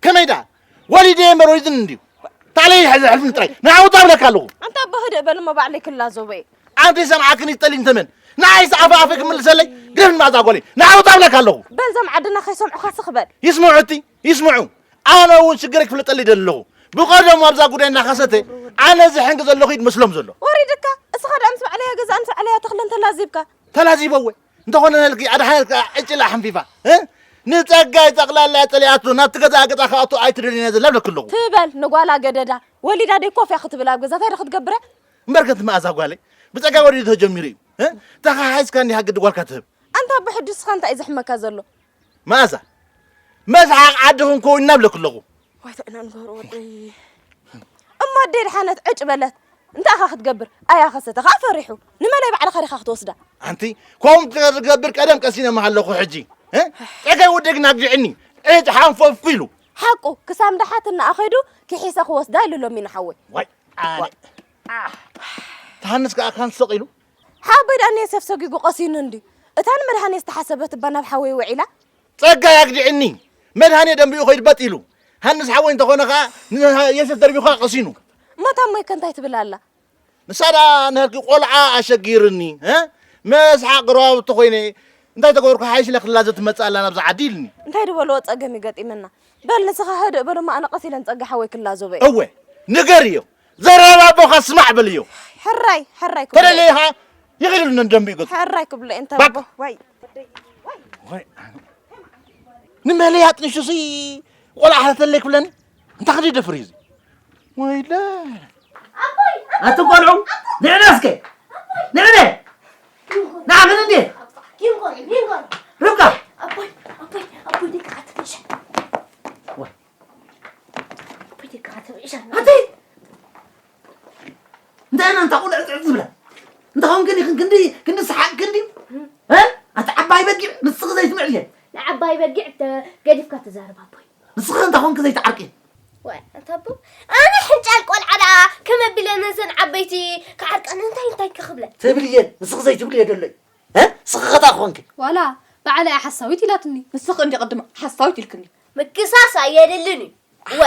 ከመይ ደኣ? ወሊደ እየ እምበር ወሊድኒ እንድዩ። ታለይ ይሕዝ ሕልፍኒ ጥራይ። ንዓ ውጻእ ብለካ ኣለኹ። ኣንታ ኣቦ ህድእ በል እሞ ባዕለይ ክላዞቦ እየ። ኣንቲ ሰምዓክን ይጠሊ እንተመን። ንዓይስ ኣፈ ኣፈ ክምልሰለይ ግደፍኒ መኣዛ ጓለይ። ንዓ ውጻእ ብለካ ኣለኹ። በል እዞም ዓድና ከይሰምዑኻ ስኽ በል። ይስምዑ እቲ፣ ይስምዑ። ኣነ እውን ሽግረይ ክፍለጠለይ ይደሊ ኣለኹ። ብቐደሙ ኣብዛ ጉዳይ እናኸሰተ ኣነ እዚ ሕንቂ ዘለኹ እዩ ዝመስሎም ዘሎ። ወሪድካ፣ እስኻ ደኣ ምስ ባዕለያ ገዛ ምስ ባዕለያ ተኽለን ተላዚብካ። ተላዚበወ። እንተኾነ ነልኪ ኣድሓነት ከኣ ዕጭላ ሓንፊፋ፣ እ? ንጸጋይ ጠቕላላ እያ ጸሊኣቶ፣ ናብቲ ገዛ ገጻ ክኣቱ ኣይትደልን እያ ዘላ ብለኪ ኣለኹ። ትበል ንጓላ ገደዳ፣ ወሊዳ ደይ ኮፍ እያ ክትብል ኣብ ገዛ፣ እንታይ ዶ ክትገብር እያ? እምበር ከንቲ መኣዛ ጓለይ፣ ብጸጋይ ወሊዱ ተጀሚሩ እዩ፣ እ? ተኻሓይስካ እንዲኻ ግዲ ጓልካ ትህብ። ኣንታ ኣቦ ሕጂ እስኻ እንታይ እዩ ዘሕመካ ዘሎ? መኣዛ፣ መስሓቕ ዓድኹም ከውንና ብለኪ ኣለኹ። ዋይ፣ እንታይ ኢና ንገብሮ ወደይ? እሞ ኣደይ ድሓነት ዕጭ በለት። እንታይ ኢኻ ክትገብር? ኣያ ኸሰተ ኸኣ ፈሪሑ። ንመለይ ባዕልኻ ዲኻ ክትወስዳ? ኣንቲ፣ ከምኡ ትገብር ቀደም ቀሲነ ምሃለኹ ሕጂ። እ? ጸጋይ ወደይ ግን ኣግዲዕኒ። ዕጭ ሓንፈፍኩ ኢሉ። ሓቁ፣ ክሳም ደሓትና ኣኸይዱ ክሒሰ ክወስዳ ኢሉ ሎሚ ንሓወይ። ዋይ፣ ኣነ። ተሃንስ ከኣ ካን ሰቕ ኢሉ። ሓወይ ደኣ ንየሴፍ ሰጊጉ ቀሲኑ እንድዩ። እታ ንመድሃኔ ዝተሓሰበት እባ ናብ ሓወይ ውዒላ። ጸጋይ ኣግዲዕኒ። መድሃኔ ደንቢኡ ኸይዱ በጥ ኢሉ። ሃንስ ሓወይ እንተኾነ ኸኣ ንየሴፍ ደርቢዩ ኸኣ ቀሲኑ። እሞ እታ እሞይ ከ እንታይ ትብል ኣላ? ንሳ ደኣ ንህልኪ ቆልዓ ኣሸጊርኒ፣ እ? መስሓቕ ጎረባብቲ ኮይነ እንታይ ተገበርኩ ሓይሽ ኢለ ክላዘብ ትመጽእ ኣላ ናብዛ ዓዲ ኢልኒ። እንታይ ዝበልዎ ጸገም እዩ ገጢመና? በል ንስኻ ህድእ በል እሞ ኣነ ቀስ ኢለ ንጸጋ ሓወይ ክላዘቦ እየ። እወ፣ ንገርዮ። ዘረባ ኣቦኻ ስማዕ በልዮ። ሕራይ፣ ሕራይ ክብሎ። ተደለየ ኸኣ ይኽእል ንደንቢ ይገጽ። ሕራይ ክብሎ እንተ ባክ። ኣቦ፣ ዋይ። ወይ፣ ኣነ። ንመለይ ኣጥንሹሲ ቆልዓ ሓተተለይ ክብለኒ? እንታይ ክዲ ደፍር እዩ እዚ? ወይለ። ኣቦይ! ኣቲ ቆልዑ፣ ንዕና እስከ። ኣቦይ! ንዕነ! ኪንጎ! ንዓኽን እንዴ? ኪንጎ! ኪንጎ! ርብቃ! ኣቦይ! ኣቦይ! ኣቦይ! ደቂ ዓተበሻ! ወይ። ኣቦይ! ደቂ ዓተበሻ! ኣቲ! እንታይ ኢና እንታ ቆልዑ ዕጥዕጥ ዝብላ? እንታይ ኾንክን ኢኽን ክንዲ፣ ክንዲ ሰሓቅ ክንዲ? እ? ኣቲ ዓባይ በጊዕ ንስኺ ዘይትምዕድ እየ። ንዓባይ በጊዕ ተ-፣ ገዲፍካ ተዛረብ ኣቦይ። ንስኺ እንታይ ኾንክ ዘይትዓርቂ? ወይ፣ ኣታ ኣቦ፣ ኣነ ሕንጫል ቆልዓ ዳ ከመ ቢለ ነዘን ዓበይቲ ክዓርቀን እንታይ እንታይ ክኽብለ? ትብልየን፣ ንስኺ ዘይትብልዮ ደሎ እዩ። እ? ስኺ ኸታ ክኾንኪ። ዋላ ባዕላ እያ ሓሳዊት ኢላትኒ። ንስኺ እንዲ ቅድም ሓሳዊት ኢልክኒ። ምክሳስ ኣየድልን እዩ። ወ፣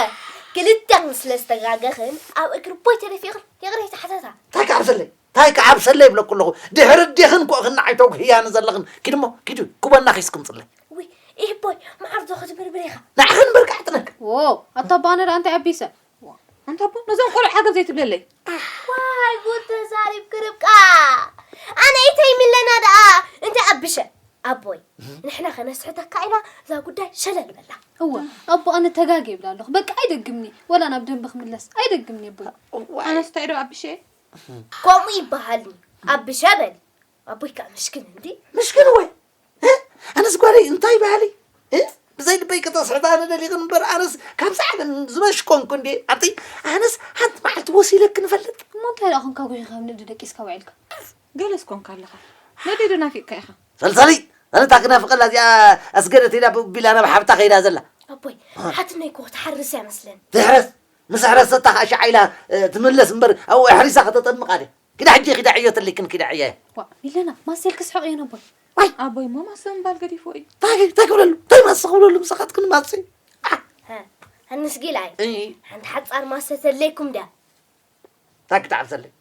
ክልተኽን ስለ ዝተጋገኽን ኣብ እግሪ ቦይ ተደፊእኽን ይቕሬታ ሓተታ። እንታይ ክዓብሰለይ? እንታይ ክዓብሰለይ ይብለኩ ኣለኹ። ድሕሪ ኣዴኽን ኮእኽን ንዓይ ተጉህያኒ ዘለኽን። ኪድሞ፣ ኪዱ፣ ኩበና ኺስክን ጽለይ። ውይ፣ ኢህ ቦይ፣ መዓር ዶ ክትብርብር ኢኻ? ንዓኽን በርቃዕ ጥነክ። ዎ፣ ኣታ ባነር ኣንተ ኣቢሰ። ዋ፣ ኣንታ ኣቦ፣ ነዞም ቆልዑ ዓገብ ዘይትብለለይ። ዋይ፣ ጉድ ተዛሪብኪ ርብቃ። ኣነ ኢተይ ሚለና ደኣ፣ እንተ ኣብሸ። ኣቦይ፣ ንሕና ኸነስሕተካ ኢና፣ እዛ ጉዳይ ሸለል በላ። እወ፣ ኣቦ፣ ኣነ ተጋግየ ይብላ ኣለኹ። በቃ ኣይደግምኒ። ወላ ናብ ደንበ ክምለስ ኣይደግምኒ፣ ኣቦይ። እዋይ። ኣነስ እንታይ ዶ ኣብሸ? ከምኡ ይበሃልኒ። ኣብሸ በል። ኣቦይ ከዓ ምሽክን እንዲ። ምሽክን ወይ? እ? ኣነስ ጓለይ እንታይ በሃሊ? እ? ብዘይ ልበይ ከተስሕታ ንደሊኽን እምበር ኣነስ ካብዛ ዓለም ዝበሽ ኮንኩ እንዴ? ኣብቲ ኣነስ ሓንቲ መዓልቲ ወሲለክን እፈልጥ። እሞ እንታይ ደኣ ኾንካ ጉሒኻ ኣብ ንእዲ ደቂስካ ውዒልካ? ገለስ ኮንካ ኣለኻ። ነዲዶ ናፊቕካ ኢኻ? ሰልሰሊ! ኣነ እታ ክናፍቐላ እዚኣ ኣስገደት ኢላ ቢላ ናብ ሓብታ ከይዳ ዘላ። ኣቦይ፣ ሓትነይ እኮ ትሓርስ እያ መስለን። ትሕረስ! ምስ ሕረሰታ ኸዓ ሻዕ ኢላ፣ እ፣ ትምለስ እምበር ኣብኡ ኣሕሪሳ ከተጠምቓ ድያ? ኪዳ ሕጂ ኪዳ ዕዮ ተለይክን ኪዳ ዕዮ። ዋ፣ ሚለና፣ ማሰል ክስሕቕ እየ ነቦይ። ዋይ! ኣቦይ እሞ ማሰ ምባል ገዲፍዎ እዩ። እንታይ፣ እንታይ ክብለሉ? እንታይ ማሰ ክብለሉ? ምሳኻትክን ማሰ። አ! ሀ፣ ኣንስ ጊላይ። እይ። ሓንቲ ሓጻር ማሰ ተለይኩም ድያ? እንታይ ክትዓብሰለይ?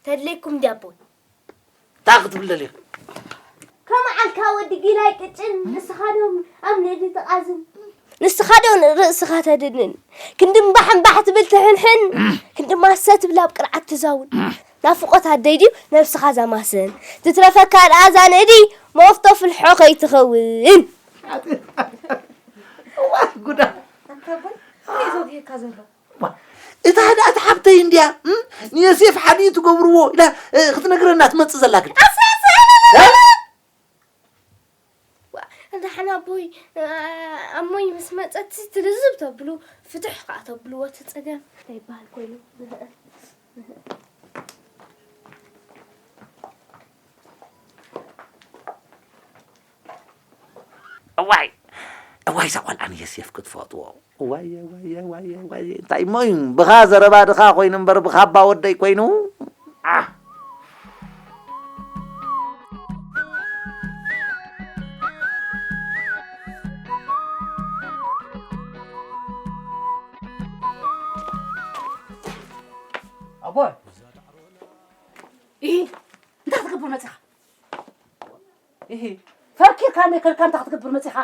ተለይኩም ድያ ኣቦይ? እንታይ ክትብለል ኢኺ? ከም ዓልካ ወዲ ጊላይ ቅጭን፣ ንስኻ ዶ ኣብ ንእዲ ትቓዝን? ንስኻ ዶ ንርእስኻ ተድንን? ክንዲ እምባሕ እምባሕ ትብል ትሕንሕን፣ ክንዲ ማሰ ትብል ኣብ ቅርዓት ትዛውን። ናፍቖት ኣደይ ድዩ ነብስኻ ዘማስን? ትትረፈካ ደኣ እዛ ንእዲ መፍቶ ፍልሖ ከይትኸውን። እዋ ጉዳ። ኣንታ ኣቦይ፣ እንታይ እዩ ዘጉህየካ ዘሎ? ዋ፣ እታ ህድኣት ሓብተይ እንድያ፣ እም? ንዮሴፍ ሓዲኡ ትገብርዎ ኢላ፣ እ፣ ክትነግረና ትመጽእ ዘላ ግን። ኣሰይ፣ ኣሰይ፣ ኣሰይ፣ ኣሰይ። እ? ዋ፣ እንዳ ሓና ኣቦይ፣ እ፣ ኣሞይ ምስ መጸት ትልዝብ ተብሉ፣ ፍትሕ ከኣ ተብልዎ እቲ ጸገም። እንታይ ይበሃል ኮይኑ? እዋይ፣ እዋይ፣ እዛ ቆልዓ ንየሴፍ ክትፈትዎ። እዋይ፣ እዋይ፣ እዋይ፣ እዋይ፣ እንታይ እሞ እዩ? ብኻ ዘረባ ድኻ ኮይኑ እምበር፣ ብኻ ኣባ ወደይ ኮይኑ። ዓ። ኣቦይ። ኢ፣ እንታይ ክትገብር መጺኻ? ኢሂ፣ ፈኪርካ እንደ ከልካ እንታይ ክትገብር መጺኻ?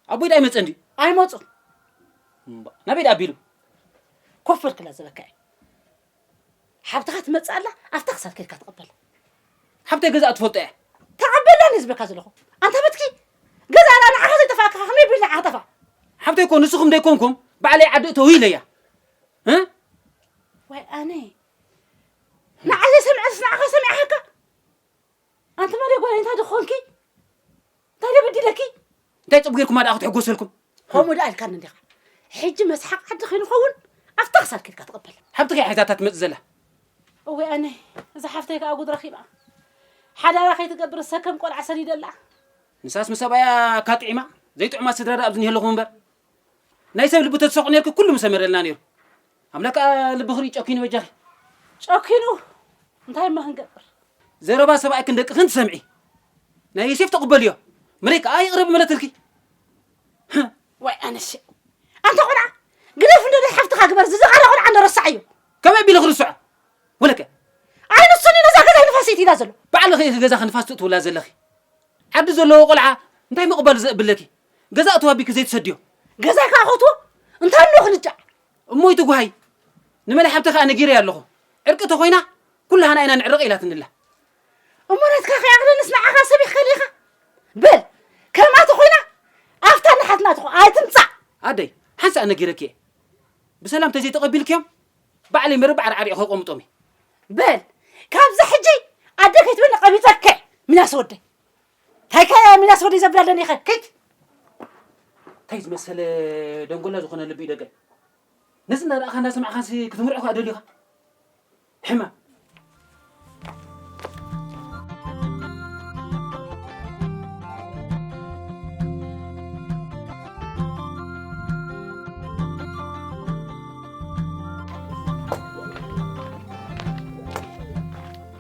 ኣቦይ ዳኣ ይመጽእ እንዲ? ኣይመጹን። እምባ፣ ናበይ ዳኣ ኣቢሉ? ኮፍ በል ክላ ዝበካ እየ። ሓብትኻ ትመጽእ ኣላ፣ ኣብታ ክሳድ ከድካ ተቐበላ። ሓብተይ ገዛ ትፈልጦ እያ። ተቐበላ እንደ ዝበካ ዘለኹ። ኣንታ በትኪ፣ ገዛ ኣላ ንዓኻ ዘይጠፋእካ ከመይ ቢል ንዓኻ ጠፋእ? ሓብተይ እኮ ንስኹም ደይኮንኩም፣ ባዕለይ ዓዲ እተው ኢለያ። እ? ዋይ ኣነ። ንዓይ ዘይሰምዐትስ ንዓኻ ሰሚዓሃካ? ኣንቲ መለይ ጓል እንታይ ደኾንኪ? እንታይ ደበዲለኪ? እንታይ ጽቡቕ ጌርኩም ኣድኣ ክትሕጎሰልኩም? ከምኡ ደኣ ኢልካኒ እንዲኻ። ሕጂ መስሓቕ ዓዲ ከይንኸውን ኣብታ ክሳድ ከድካ ትቐበል። ሓብትኺ እያ ሒዛታ ትመጽእ ዘላ። እወ ኣነ፣ እዛ ሓፍተይ ከኣ ጉድ ረኺባ። ሓዳራ ከይትገብር ሰከም ቆልዓ ሰዲደላ። ንሳስ ምስ ሰብኣያ ካጥዒማ፣ ዘይጥዑማት ስድራ ደኣ ኣብዚ እኒሀለኹም እምበር። ናይ ሰብ ልቢ ተትሰቑ ኔርኪ ኩሉ ምሰመረልና ኔሩ። ኣምላኽ ከኣ ልብኺ ሪኡ ጨኪኑ በጃኺ። ጨኪኑ? እንታይ እሞ ክንገብር? ዘረባ ሰብኣይክን ደቅኽን ትሰምዒ። ናይ ዮሴፍ ተቕበልዮ። ምረይ ከኣ ይቕረ ብመለትልኪ። ዋይ ኣነሽ። ኣንታ ቆልዓ፣ ግደፍ እንዶ ናይ ሓፍትኻ ግበር፣ ዝዝኻረ ቆልዓ እንዶ ረሳዓዮ። ከመይ ኣቢለ ክርስዖ? ወለከ? ኣይ ንሱኒ ነዛ ገዛ ንፋስ ይእትይላ ዘሎ። ባዕልኺ ኢኺ ገዛኺ ንፋስ ትእትውላ ዘለኺ። ዓዲ ዘለዎ ቆልዓ እንታይ ምቕባል ዘእብለኪ? ገዛ እተው ኣቢኪ ዘይትሰድዮ። ገዛይ ከኣ ከእትዎ? እንታይ ኣሎ ክንጫዕ? እሞ ይትጉሃይ። ንመለይ ሓብተይ ከኣ ነጊረያ ኣለኹ። ዕርቂ ተኾይና ኩላህና ኢና ንዕረቕ ኢላትኒ ኣላ። እሞ ናትካ ከይዓቕለንስ ንዓኻ ሰቢኽካ ዲኻ? በል፣ ከምኣ ተኾይና ኣብታ ናሓትና ትኾ-፣ ኣይትምጻእ። ኣደይ፣ ሓንሳእ ነጊረኪ እየ። ብሰላም ተዘይተቐቢልክዮም፣ ባዕለይ መረብ ዓርዓሪቑ ከቐምጦም እየ። በል፣ ካብዚ ሕጂ ኣደ ከይትብለኒ ቀቢጸካ እየ፣ ሚናስ ወደይ። እንታይ ከ ሚናስ ወደይ ዘብላ ኣለኒ ኢኸ? ከይት። እንታይ ዝመሰለ ደንጎላ ዝኾነ ልቢ እዩ ደገ። ነዚ እናረኣኻ እናሰማዕኻሲ ክትምርዖ ከኣ ደልዩኻ? ሕማም።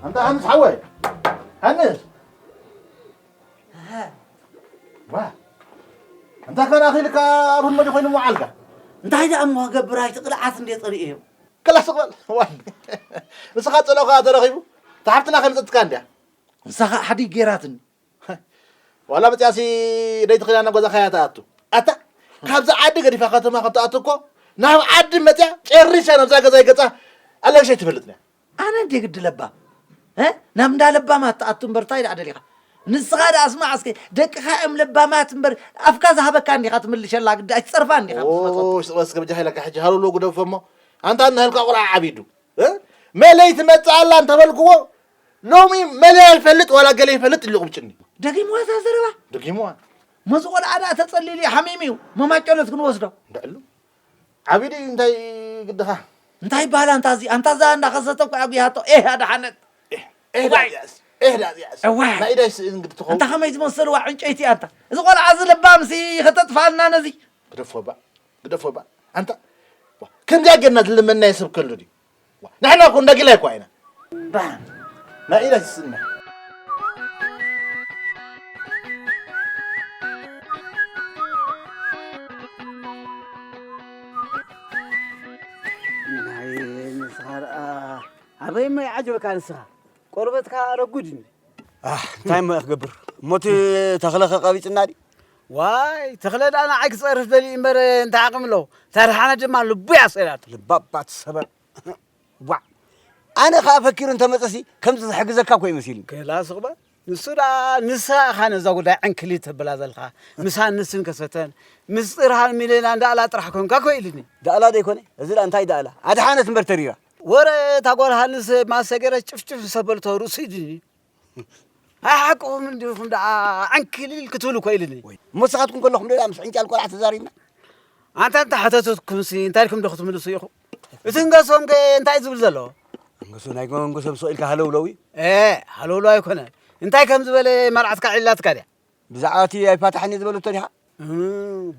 ኣንታ ሃንስ ሓወይ፣ ሃንስ። ኣሃ። ዋ። ኣንታ ከናኺልካ ኣብ ህልመ ዶ ኮይኑ ምውዓልካ? እንታይ ደኣ እሞ ክገብር፣ ኣይቲ ቅልዓት እንዴ ጸሊኤዮ። ክላስ ክበል። ዋይ። ንስኻ ጸሎኻ ተረኺቡ። እታ ሓፍትና ከይመጸትካ እንድያ። ንሳ ኸኣ ሓዲግ ገይራትኒ። ዋላ መጽያሲ ደይ ትኽእላ ናብ ገዛኻ እያ ትኣቱ። ኣታ፣ ካብዛ ዓዲ ገዲፋ ከተማ ክትኣቱ እኮ፣ ናብ ዓዲ መጽያ ጨሪሳ ናብዛ ገዛ ይገጻ ኣለግሸ ኣይትፈልጥን እያ። ኣነ እንዴ ግዲ ለባም? እ? ናብ እንዳ ለባማት ትኣቱ እምበር እንታይ ደኣ ደሊኻ? ንስኻ ደኣ ስማዕ እስከ፣ ደቅኻ እዮም ለባማት እምበር፣ ኣፍካ ዝሃበካ እንዲኻ ትምልሸላ፣ ግዲ ኣይትጸርፋ እንዲኻ ምስ መጸት። ኦይ፣ ስቕ በል እስከ በጃኻ ኢለካ ሕጂ ሃለውለው ግደፎ እሞ፣ ኣንታ እናሃልካ ቆልዓ ዓቢዱ። እ? መለይ ትመጽእ ኣላ እንተበልክዎ፣ ሎሚ መለይ ኣይፈልጥ ዋላ ገለ ይፈልጥ ኢሉ ቁብጭኒ። ደጊምዋ እዛ ዘረባ? ደጊምዋ። መዚ ቆልዓ ደኣ ተጸሊሉ እዩ፣ ሓሚሙ እዩ። መማጨሎት ክንወስዶ። እንድዕሉ። ዓቢዱ እዩ፣ እንታይ ግድኻ? እንታይ ይበሃል ኣንታ እዚ? ኣንታ እዛ እንዳኸሰተ እኮ ኣጒሃቶ። ኤህ፣ ኣድሓነት። ኤህ፣ ኤህ፣ ዋይ። ዳእዚኣስ፣ ኤህ፣ ዳእዚኣስ። እዋይ። ናይ ኢዳይ ስእን ግዲ ትኸውን። ኣንታ ከመይ ዝመሰልዋ ዕንጨይቲ ኣንታ። እዚ ቆልዓ እዚ ለባምሲ ከተጥፋልና ነዚ። ግደፎ እባ፣ ግደፎ እባ። ኣንታ፣ ዋ፣ ከምዚኣ ጌርና ዝልመናዮ ሰብ ከሎ ድዩ? ዋ፣ ንሕና እኮ እንዳ ጊላይ እኮ ኢና። ባ፣ ናይ ኢዳይ ስእና። ናይ ንስኻ ደኣ ኣበይ እሞ ይዓጅበካ ንስኻ? ቆርበትካ ረጉድ እንዲ። ኣህ፣ እንታይ እሞ እየ ክገብር? እሞ እቲ ተኽለ ከ ቀቢጽና ድዩ? ዋይ፣ ተኽለ ደኣ ንዓይ ክጸርፍ ደልዩ እምበር እንታይ ዓቕሚ ኣለዎ? ተድሓነ ድማ ልቡ እያ ሰይራቶ። ልባ እባ ትሰበር። ዋዕ። ኣነ ኸኣ ፈኪሩ እንተመጸሲ ከምዚ ዝሕግዘካ እኮ እዩ መሲልኒ። ገላ ስቕ በል። ንሱ ደኣ ንስኻ ኢኻ ነዛ ጉዳይ ዕንክሊል ተብላ ዘለኻ። ምስ ሃንስን ከሰተን፣ ምስጢር ሃልሚለና እንዳእላ ጥራሕ ኮንካ እኮ ኢልኒ። ዳእላ ዶ ይኮነ? እዚ ደኣ እንታይ ዳእላ? ኣድሓነት እምበር ተሪራ። ወረ እታ ጓል ሃንስ ማሰገረ ጭፍጭፍ ሰበልቶ ርእሱ እዩ ድኒ። ኣይሓቅኹም እንዲኹም ደኣ ዕንክሊል ክትብሉ እኮ ኢልኒ። ወይ፣ እሞ ንስኻትኩም ከለኹም ዶ ምስ ዕንጫል ቆልዓ ተዛሪብና? ኣንታ እንተ ሓተትኩምሲ እንታይ ኢልኩም ዶ ክትምልሱ ኢኹም? እቲ እንገሶም ከ እንታይ ዝብል ዘሎ? እንገሶ ናይ እንገሶም ስቕ ኢልካ ሃለውለው እዩ። ኤ፣ ሃለውለው ኣይኮነ። እንታይ ከም ዝበለ መርዓትካ ዒላትካ ድያ? ብዛዕባ እቲ ኣይፋታሕን እየ ዝበለቶ ዲኻ? እም፣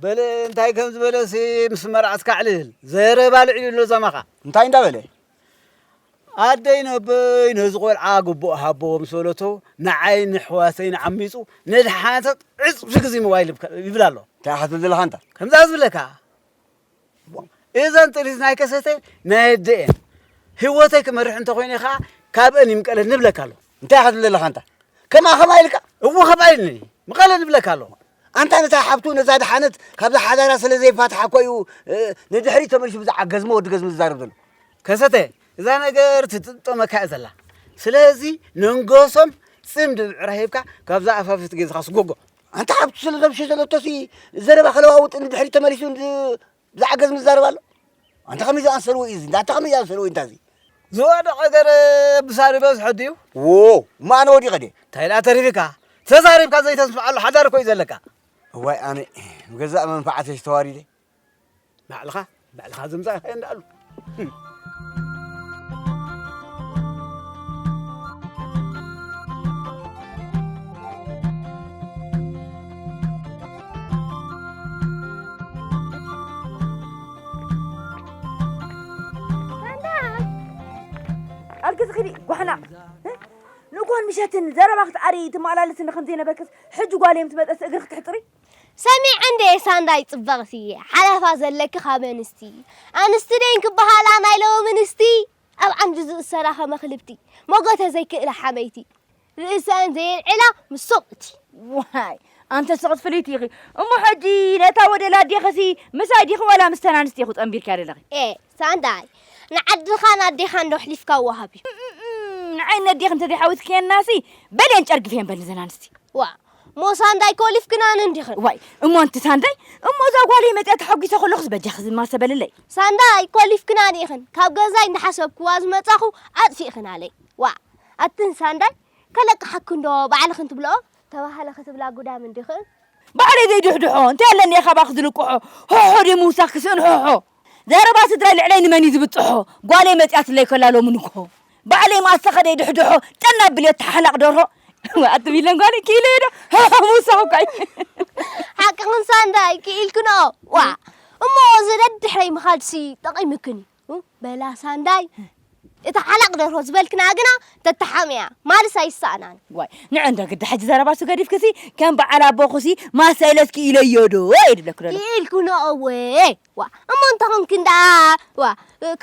በለ እንታይ ከም ዝበለሲ ምስ መርዓትካ ዕልል። ዘረባ ልዕል ኣሎ ዛማኻ። እንታይ እንዳበለ? ኣደይ ነበይ ነዚ ቆልዓ ግቡእ ሃቦ ምስ በለቶ፣ ንዓይ ንሕዋተይ ንዓሚጹ ነድሓነታት ዕጽፊ ግዜ ሞባይል ይብካ-፣ ይብል ኣሎ። እንታይ ኢኻ ትብል ዘለኻ ኣንታ? ከምዛ ዝብለካ፣ እዘን ጥሪት ናይ ከሰተ ናይ ኣደ እየን። ህይወተይ ክመርሕ እንተኾይነ ኸኣ ካብአን ይምቀለኒ ይብለካ ኣሎ። እንታይ ኢኻ ትብል ዘለኻ ኣንታ? ከምኣ ከምኣ ኢልካ? እዎ ከምኣ ኢልኒ። ምቐለ ንብለካ ኣሎ። ኣንታ ነታ ሓብቱ ነዛ ደሓነት ካብዛ ሓዳራ ስለ ዘይፋትሓ እኮ እዩ፣ እ፣ ንድሕሪት ተመሊሱ ብዛዕባ ገዝሚ ወዲ ገዝሚ ዝዛረብ ዘሎ። ከሰተ፣ እዛ ነገር ትጥምጠመካ እያ ዘላ። ስለዚ ነንገሶም ጽምዲ ብዕራ ሂብካ ካብዛ ኣፋፍት ገዝኻ ስጎጎ። ኣንታ ሓብቱ ስለ ዘብሸ ዘለቶሲ ዘረባ ከለዋውጥ ንድሕሪት ተመሊሱ ን-፣ ብዛዕባ ገዝሚ ዝዛረብ ኣሎ። ኣንታ ከመይ ዝኣንሰርዎ እዩ እዚ? ኣንታ ከመይ ዝኣንሰርዎ እዩ እንታ እዚ? ዝወደቐ ገረብ ብሳዕሪ በዝሖ ድዩ? ዎ፣ እሞ ኣነ ወዲቐ ድየ? እንታይ ደኣ ተሪፊካ? ተዛሪብካ ዘይተስምዓሉ ሓዳር እኮ እዩ ዘለካ። እዋይ ኣነ፣ ብገዛእ መንፈዓተይስ ተዋሪደ። ባዕልኻ፣ ባዕልኻ ዘምጻእካዮ እንዳኣሉ። ኣርግጽ ኺዲ ጓሕና። ንጎን ምሸትን ዘረባ ክትኣሪ ትመላለስ እንደ ከም ዘይነበርክስ፣ ሕጂ ጓል እዮም ትመጸስ እግሪ ክትሕጽሪ? ሰሚዐ እንደ ሳንዳይ ጽበቕቲ፣ ሓለፋ ዘለኪ ካብ ኣንስቲ። ኣንስቲ ደይን ክበሃላ ናይ ሎሚ ኣንስቲ፣ ኣብ ዓምዲ ዝእሰራ ከመኽልብቲ። ሞጎተ ዘይክእላ ሓመይቲ። ርእሰን ዘየልዕላ ምስ ሰብኡቲ። ዋይ፣ ኣንተ ስቕት ፍልይቲ ኢኺ። እሞ ሕጂ ነታ ወደላ ኣዴኽሲ ምሳይ ዲኺ ዋላ ምስተን ኣንስቲ ኢኹ ጸንቢርክያ ዘለኺ? ኤ፣ ሳንዳይ፣ ንዓድኻን ኣዴኻን ዶ ኣሕሊፍካ ወሃብ እዩ? እም፣ እም፣ እም፣ ንዓይ ነዴኽ እንተ ዘይሓዊስክየናሲ፣ በልየን ጨርግፍየን በል ንዘን ኣንስቲ። ዋ፣ ሞ ሳንዳይ ኮሊፍክናን እንዲኽን። ዋይ፣ እሞ ኣንቲ ሳንዳይ፣ እሞ እዛ ጓለይ መጽያ ተሓጒሰ ከለኹስ በጃኺ ዝማሰ በልለይ። ሳንዳይ ኮሊፍክናን ኢኽን። ካብ ገዛይ እንዳሓሰብክዋ ዝመጻኹ ኣጥፊእኽናለይ። ዋ፣ ኣትን ሳንዳይ ከለቅሓክን ዶ ባዕልኽን ትብልኦ? ተባህለ ክትብላ ጉዳም እንዲኽን። ባዕለይ ዘይድሕድሖ እንታይ ኣለኒ እየ ካባኺ ዝልቅሖ? ሆሖ ድዩ ምውሳኽ ክስእን ሆሖ? ዘረባ ስድራይ ልዕለይ ንመን እዩ ዝብጽሖ? ጓለይ መጽያትለይ ከላ ሎሚ ንግሆ። ባዕለይ ማሰኸ ደይድሕድሖ ጠና ብልየት ተሓናቕ ደርሆ። ኣቲ ቢለን ጓለይ ክኢለዮ ዶ? ሆሖ ምውሳኽ እኳ እዩ። ሓቅኽን ሳንዳይ ክኢልክንኦ። ዋ፣ እሞ እዚ ደድሕረይ ምኻድሲ ጠቒምክን እዩ። በላ ሳንዳይ። እታ ሓላቕ ደርሆ ዝበልክና ግና ተተሓምያ ማልስ ኣይሰኣናን። ዋይ ንዕ እንደ ግዲ ሕጂ ዘረባሱ ገዲፍክሲ ከም በዓል ኣቦኹሲ ማሰለስኪ ኢለዮ ዶ? የድብለክ ዶ? ኢልኩ ነኦወ። ዋ እሞ እንተኾንክ እንዳ ዋ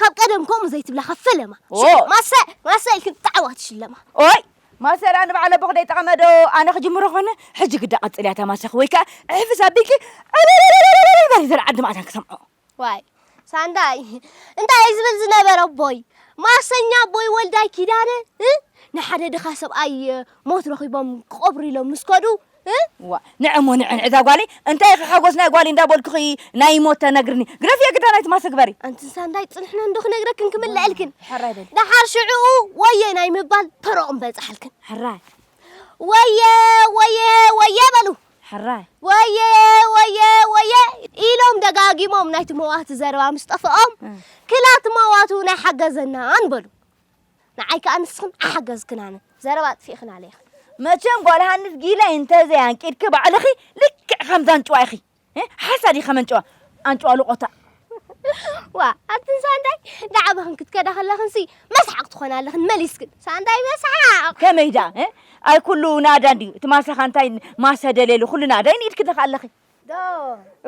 ካብ ቀደም ከምኡ ዘይትብላ ከፈለማ። ኦ። ማሰ ማሰ ኢልክን ጣዕዋ ትሽለማ። ኦይ ማሰራ ንበዓል ኣቦኹ ደይጠቐመ ዶ? ኣነ ክጅምሮ ኮነ። ሕጂ ግዳ ቀጽልያ ተማሰኺ ወይ ከኣ ዕፍስ ኣቢልኪ በሪ ዘርዓድ ማዕታን ክሰምዖ። ዋይ ሳንዳይ እንታይ እዩ ዝብል ዝነበረ ኣቦይ? ማሰኛ ኣቦይ ወልዳይ ኪዳነ እ? ንሓደ ድኻ ሰብኣይ ሞት ረኺቦም ክቐብሩ ኢሎም ምስ ከዱ እ? ዋ ንዕሞ ንዕን እዛ ጓለይ እንታይ ኢኺ ሓጎስ ናይ ጓለይ እንዳበልኩኺ ናይ ሞት ተነግርኒ ግደፍየ ግዳ ናይ ትማሰ ግበሪ። ኣንትን ሳንዳይ ጽንሕና እንዶ ክነግረክን ክምልአልክን። ሕራይ በል። ደሓር ሽዕኡ ወየ ናይ ምባል ተረኦም በጻሓልክን። ሕራይ። ወየ ወየ ወየ በሉ። ሕራይ። ወየ ወየ ወየ ኢሎም ደጋጊሞም ናይቲ መዋቲ ዘረባ ምስ ጠፍኦም እ። ክላት መዋቱ ናይ ሓገዘናን በሉ። ንዓይ ከኣ ንስኽን ኣሓገዝክናን ዘረባ ኣጥፊእኽን ኣለይኽን። መቸም ጓል ሃንስ ጊላይ እንተዘይ ኣንቂድኪ ባዕልኺ ልክዕ ከምዛ ኣንጭዋ ኢኺ። እ? ሓሳድ ኢኻ መንጭዋ ኣንጭዋ ልቆታ። ዋ ኣብትን ሳንዳይ ዳዕባኽን ክትከዳ ከለኽንሲ መስሓቕ ትኾና ኣለኽን መሊስክን ሳንዳይ መስሓቕ። ከመይ ደኣ እ? ኣይ ኩሉ ናዳ እንድዩ እቲ ማሳኻ እንታይ ማሰ ደልየሉ ኩሉ ናዳ ይንኢድክን ኢኻ ኣለኺ። ዶ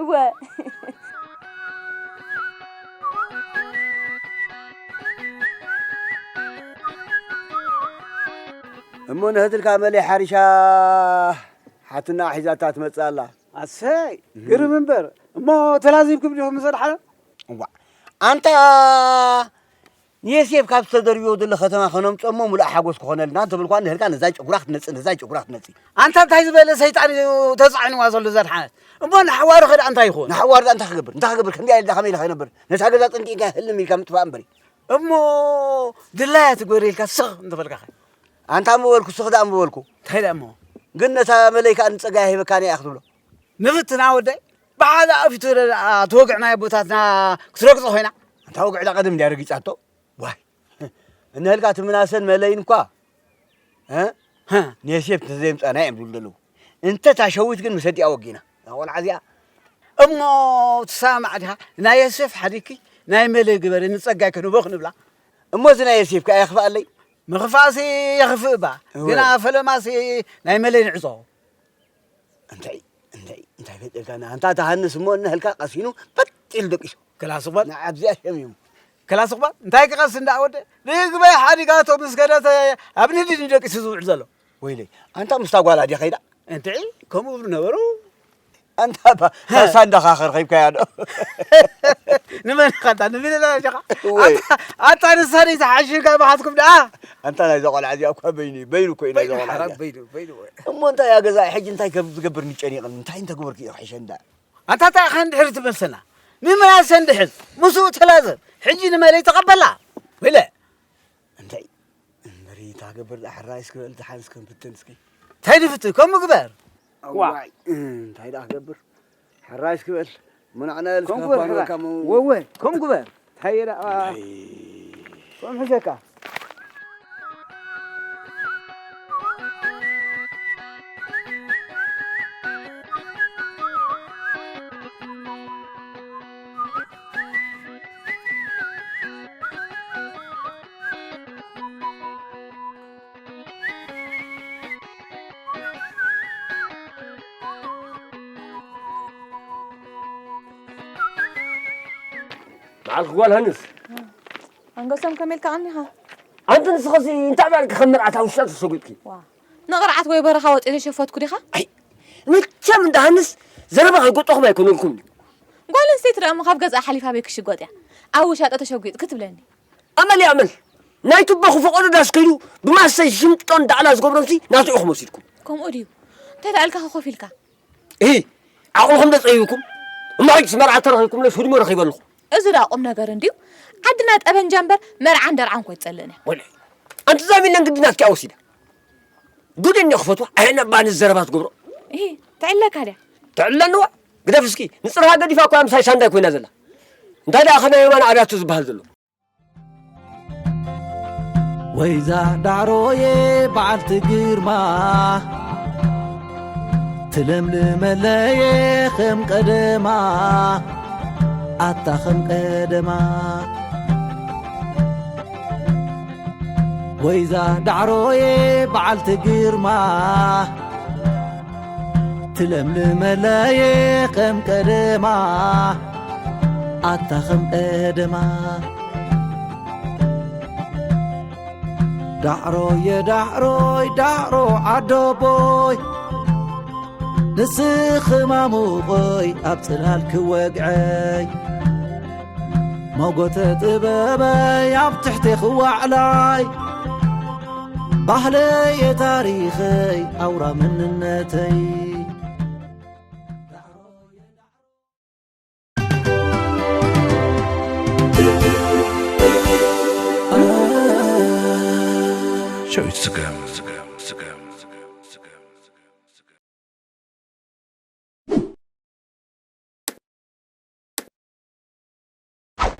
እወ እሞ ንህትልካ መለይ ሓሪሻ ሓትና ሒዛታ ትመጽእ ኣላ። ኣሰይ ግርም እምበር እሞ ተላዚብኩም ዲኹም ምስ ኣድሓነ? እዋ ኣንታ ንየሴፍ ካብ ዝተደርብዮ ዘሎ ከተማ ከነምፅኦ እሞ ሙሉእ ሓጎስ ክኾነልና እንተበልኳ ንህልካ ነዛ ጨጉራ ክትነፅእ ነዛ ጨጉራ ክትነፅእ። ኣንታ እንታይ ዝበለ ሰይጣን እዩ ተፃዒንዋ ዘሎ ዘድሓነት? እሞ ንሓዋሩ ኸ ደኣ እንታይ ይኾን? ንሓዋሩ ደኣ እንታይ ክገብር እንታይ ክገብር ከምዚኣ ኢልዳ ከመይ ኢለ ክነብር ነታ ገዛ ጥንቂቕካ ህልም ኢልካ ምጥፋእ እምበሪ። እሞ ድላያ ትግበር ኢልካ ስኽ እንተበልካ ኸ? ኣንታ እምበበልኩ ስኽ ደኣ እምበበልኩ እንታይ ደኣ እሞ? ግን ነታ መለይ ከኣ ንፀጋይ ሂበካኒ እያ ክትብሎ። ንፍትና ወደይ ብሓደ ኣፊቱ ደኣ ተወግዕና ኣቦታትና ክትረግጾ ኮይና። ኣንታ ወግዕዳ ቀደም እንድያ ረጊጻቶ። ዋይ እንህልካ እቲ ምናሰን መለይን እኳ እ? ሀ። ንየሴፍ እንተዘየምጻና እዮም ዝብሉ ዘለዉ። እንተ እታ ሸዊት ግን ምስ ኣዲኣ ወጊና። እዛ ቆልዓ እዚኣ እሞ ትሰማማዕ ዲኻ? ናይ የሴፍ ሓዲግኪ ናይ መለይ ግበሪ ንጸጋይ ክንቦ ክንብላ። እሞ እዚ ናይ የሴፍ ከኣ የኽፍኣለይ። ምኽፋእሲ የኽፍእ እባ። እወ። ግና ፈለማሲ ናይ መለይ ንዕጾ። እንታይ እንታይ እንታይ ፈጢርካና ኣንታ ተሃንስ እሞ እንህልካ ቀሲኑ በጥ ኢሉ ደቂሱ። ክላስ እኳ ንዓብዚኣ ሸሚሙ። ክላስ እኳ እንታይ ክቐስ እንዳ ወደ ንግበይ ሓዲጋቶ ምስ ከደተ ኣብ ንድድ ደቂሱ ዝውዕል ዘሎ። ወይለይ ኣንታ ምስታ ጓላ ድያ ከይዳ? እንትዒ ከምኡ ዝብሉ ነበሩ። ኣንታ ባ ሳሳ እንዳኻኸር ኸይብካያ ዶ? ንመን ኢኻ ኣንታ ንቢለና ሸኻ? ወይ። ኣታ ኣታ ንሳ ደይተሓሽካ ብሓትኩም ደኣ። ኣንታ ናይዛ ቆልዓ እዚኣ እኳ በይኑ እዩ። በይኑ እኮ እዩ ናይዛ በይኑ ቆልዓ ሓራም እዚኣ። በይኑ በይኑ። እሞ እንታይ እያ ገዛ ሕጂ እንታይ ከም ዝገብር ንጨኒቕን እንታይ እንተግበርክ እዩ ክሕሸ እንዳ ኣንታ እንታይ ኢኻ ንድሕሪ ትመልሰና? ንምናሰ እንድሕር ምስኡ ተላዘብ። ሕጂ ንመለይ ተቐበላ። ወይለ እንታይ እምበሪ እታ ገበር ዳሕራይ እስኪ በል ዝሓንስ ከም ፍትን እስኪ እንታይ ድፍትን ከምኡ ግበር። ዋ። እዋይ እንታይ ደኣ ክገብር ሕራይ እስኪ በል ምናዕና እልካ ከምኡ ግበር ሕራይ ፋኖካ መው ወወ ከምኡ ግበር እንታይ ደኣ እንታይ ከምኡ ሕሸካ በዓልኪ ጓል ሃንስ። ኣንገሶም ከመይ ኢልካ ቀኒኻ? ኣንቲ ንስኸሲ እንታይ ባልኪ ከም መርዓት ኣብ ውሽጣ ተሰጒጥኪ? ዋ ንቕርዓት ወይ በረኻ ወፂ ዘሸፈትኩ ዲኻ? ኣይ መቸም እንዳ ሃንስ ዘረባ ከይጎጠኹም ኣይኮነልኩም። ጓል ኣንስተይቲ ደኣ እሞ ካብ ገዝኣ ሓሊፋ ኣበይ ክሽጎጥ እያ? ኣብ ውሻጠ ተሸጒጥኪ ትብለኒ። ኣመል ይኣመል ናይ ቱቦ ክፈቐዶ ዳስ ከይዱ ብማሰይ ሽምጦን ዳዕላ ዝገብሮምሲ ናቱ ኢኹም ወሲድኩም። ከምኡ ድዩ? እንታይ ደኣ ኢልካ ኮፍ ኢልካ? እሂ ዓቕልኹም ዶ ጸይብኩም? እሞ ሕጅስ መርዓ ተረኺብኩም ኢለስ ህድሞ ረኺበ ኣለኹ። እዚ ደኣ ቁም ነገር እንድዩ። ዓድና ጠበንጃ እምበር መርዓን ደርዓን እኮ ኣይትጸልእን እያ። ወለ ኣንቲ ዛሚለን ግዲ ናትኪ እያ ወሲዳ። ጉድ እንዮ ክፈትዋ ኣየና ባኒ ዘረባ ትገብሮ። እሂ ትዕለካ ድያ? ትዕለንዋ ግደፍ እስኪ ንጽርሃ ገዲፋ እኮ ምሳይ ሳንዳይ ኮይና ዘላ። እንታይ ደኣ ከመይ የማን ኣዳቱ ዝበሃል ዘሎ? ወይዛ ዳዕሮየ በዓልቲ ግርማ ትለምልመለየ ከም ቀደማ ኣታ ከም ቀደማ ወይዛ ዳዕሮየ በዓልቲ ግርማ ትለምልመለየ ከም ቀደማ ኣታ ከም ቀደማ ዳዕሮየ ዳዕሮይ ዳዕሮ ዓዶቦይ ንስኺ ማሙቐይ ኣብ ጽላል ክወግዐይ ሞጎተ ጥበበይ ኣብ ትሕቲ ክዋዕላይ ባህለየ ታሪኸይ ኣውራ መንነተይ ሸዊት ስገም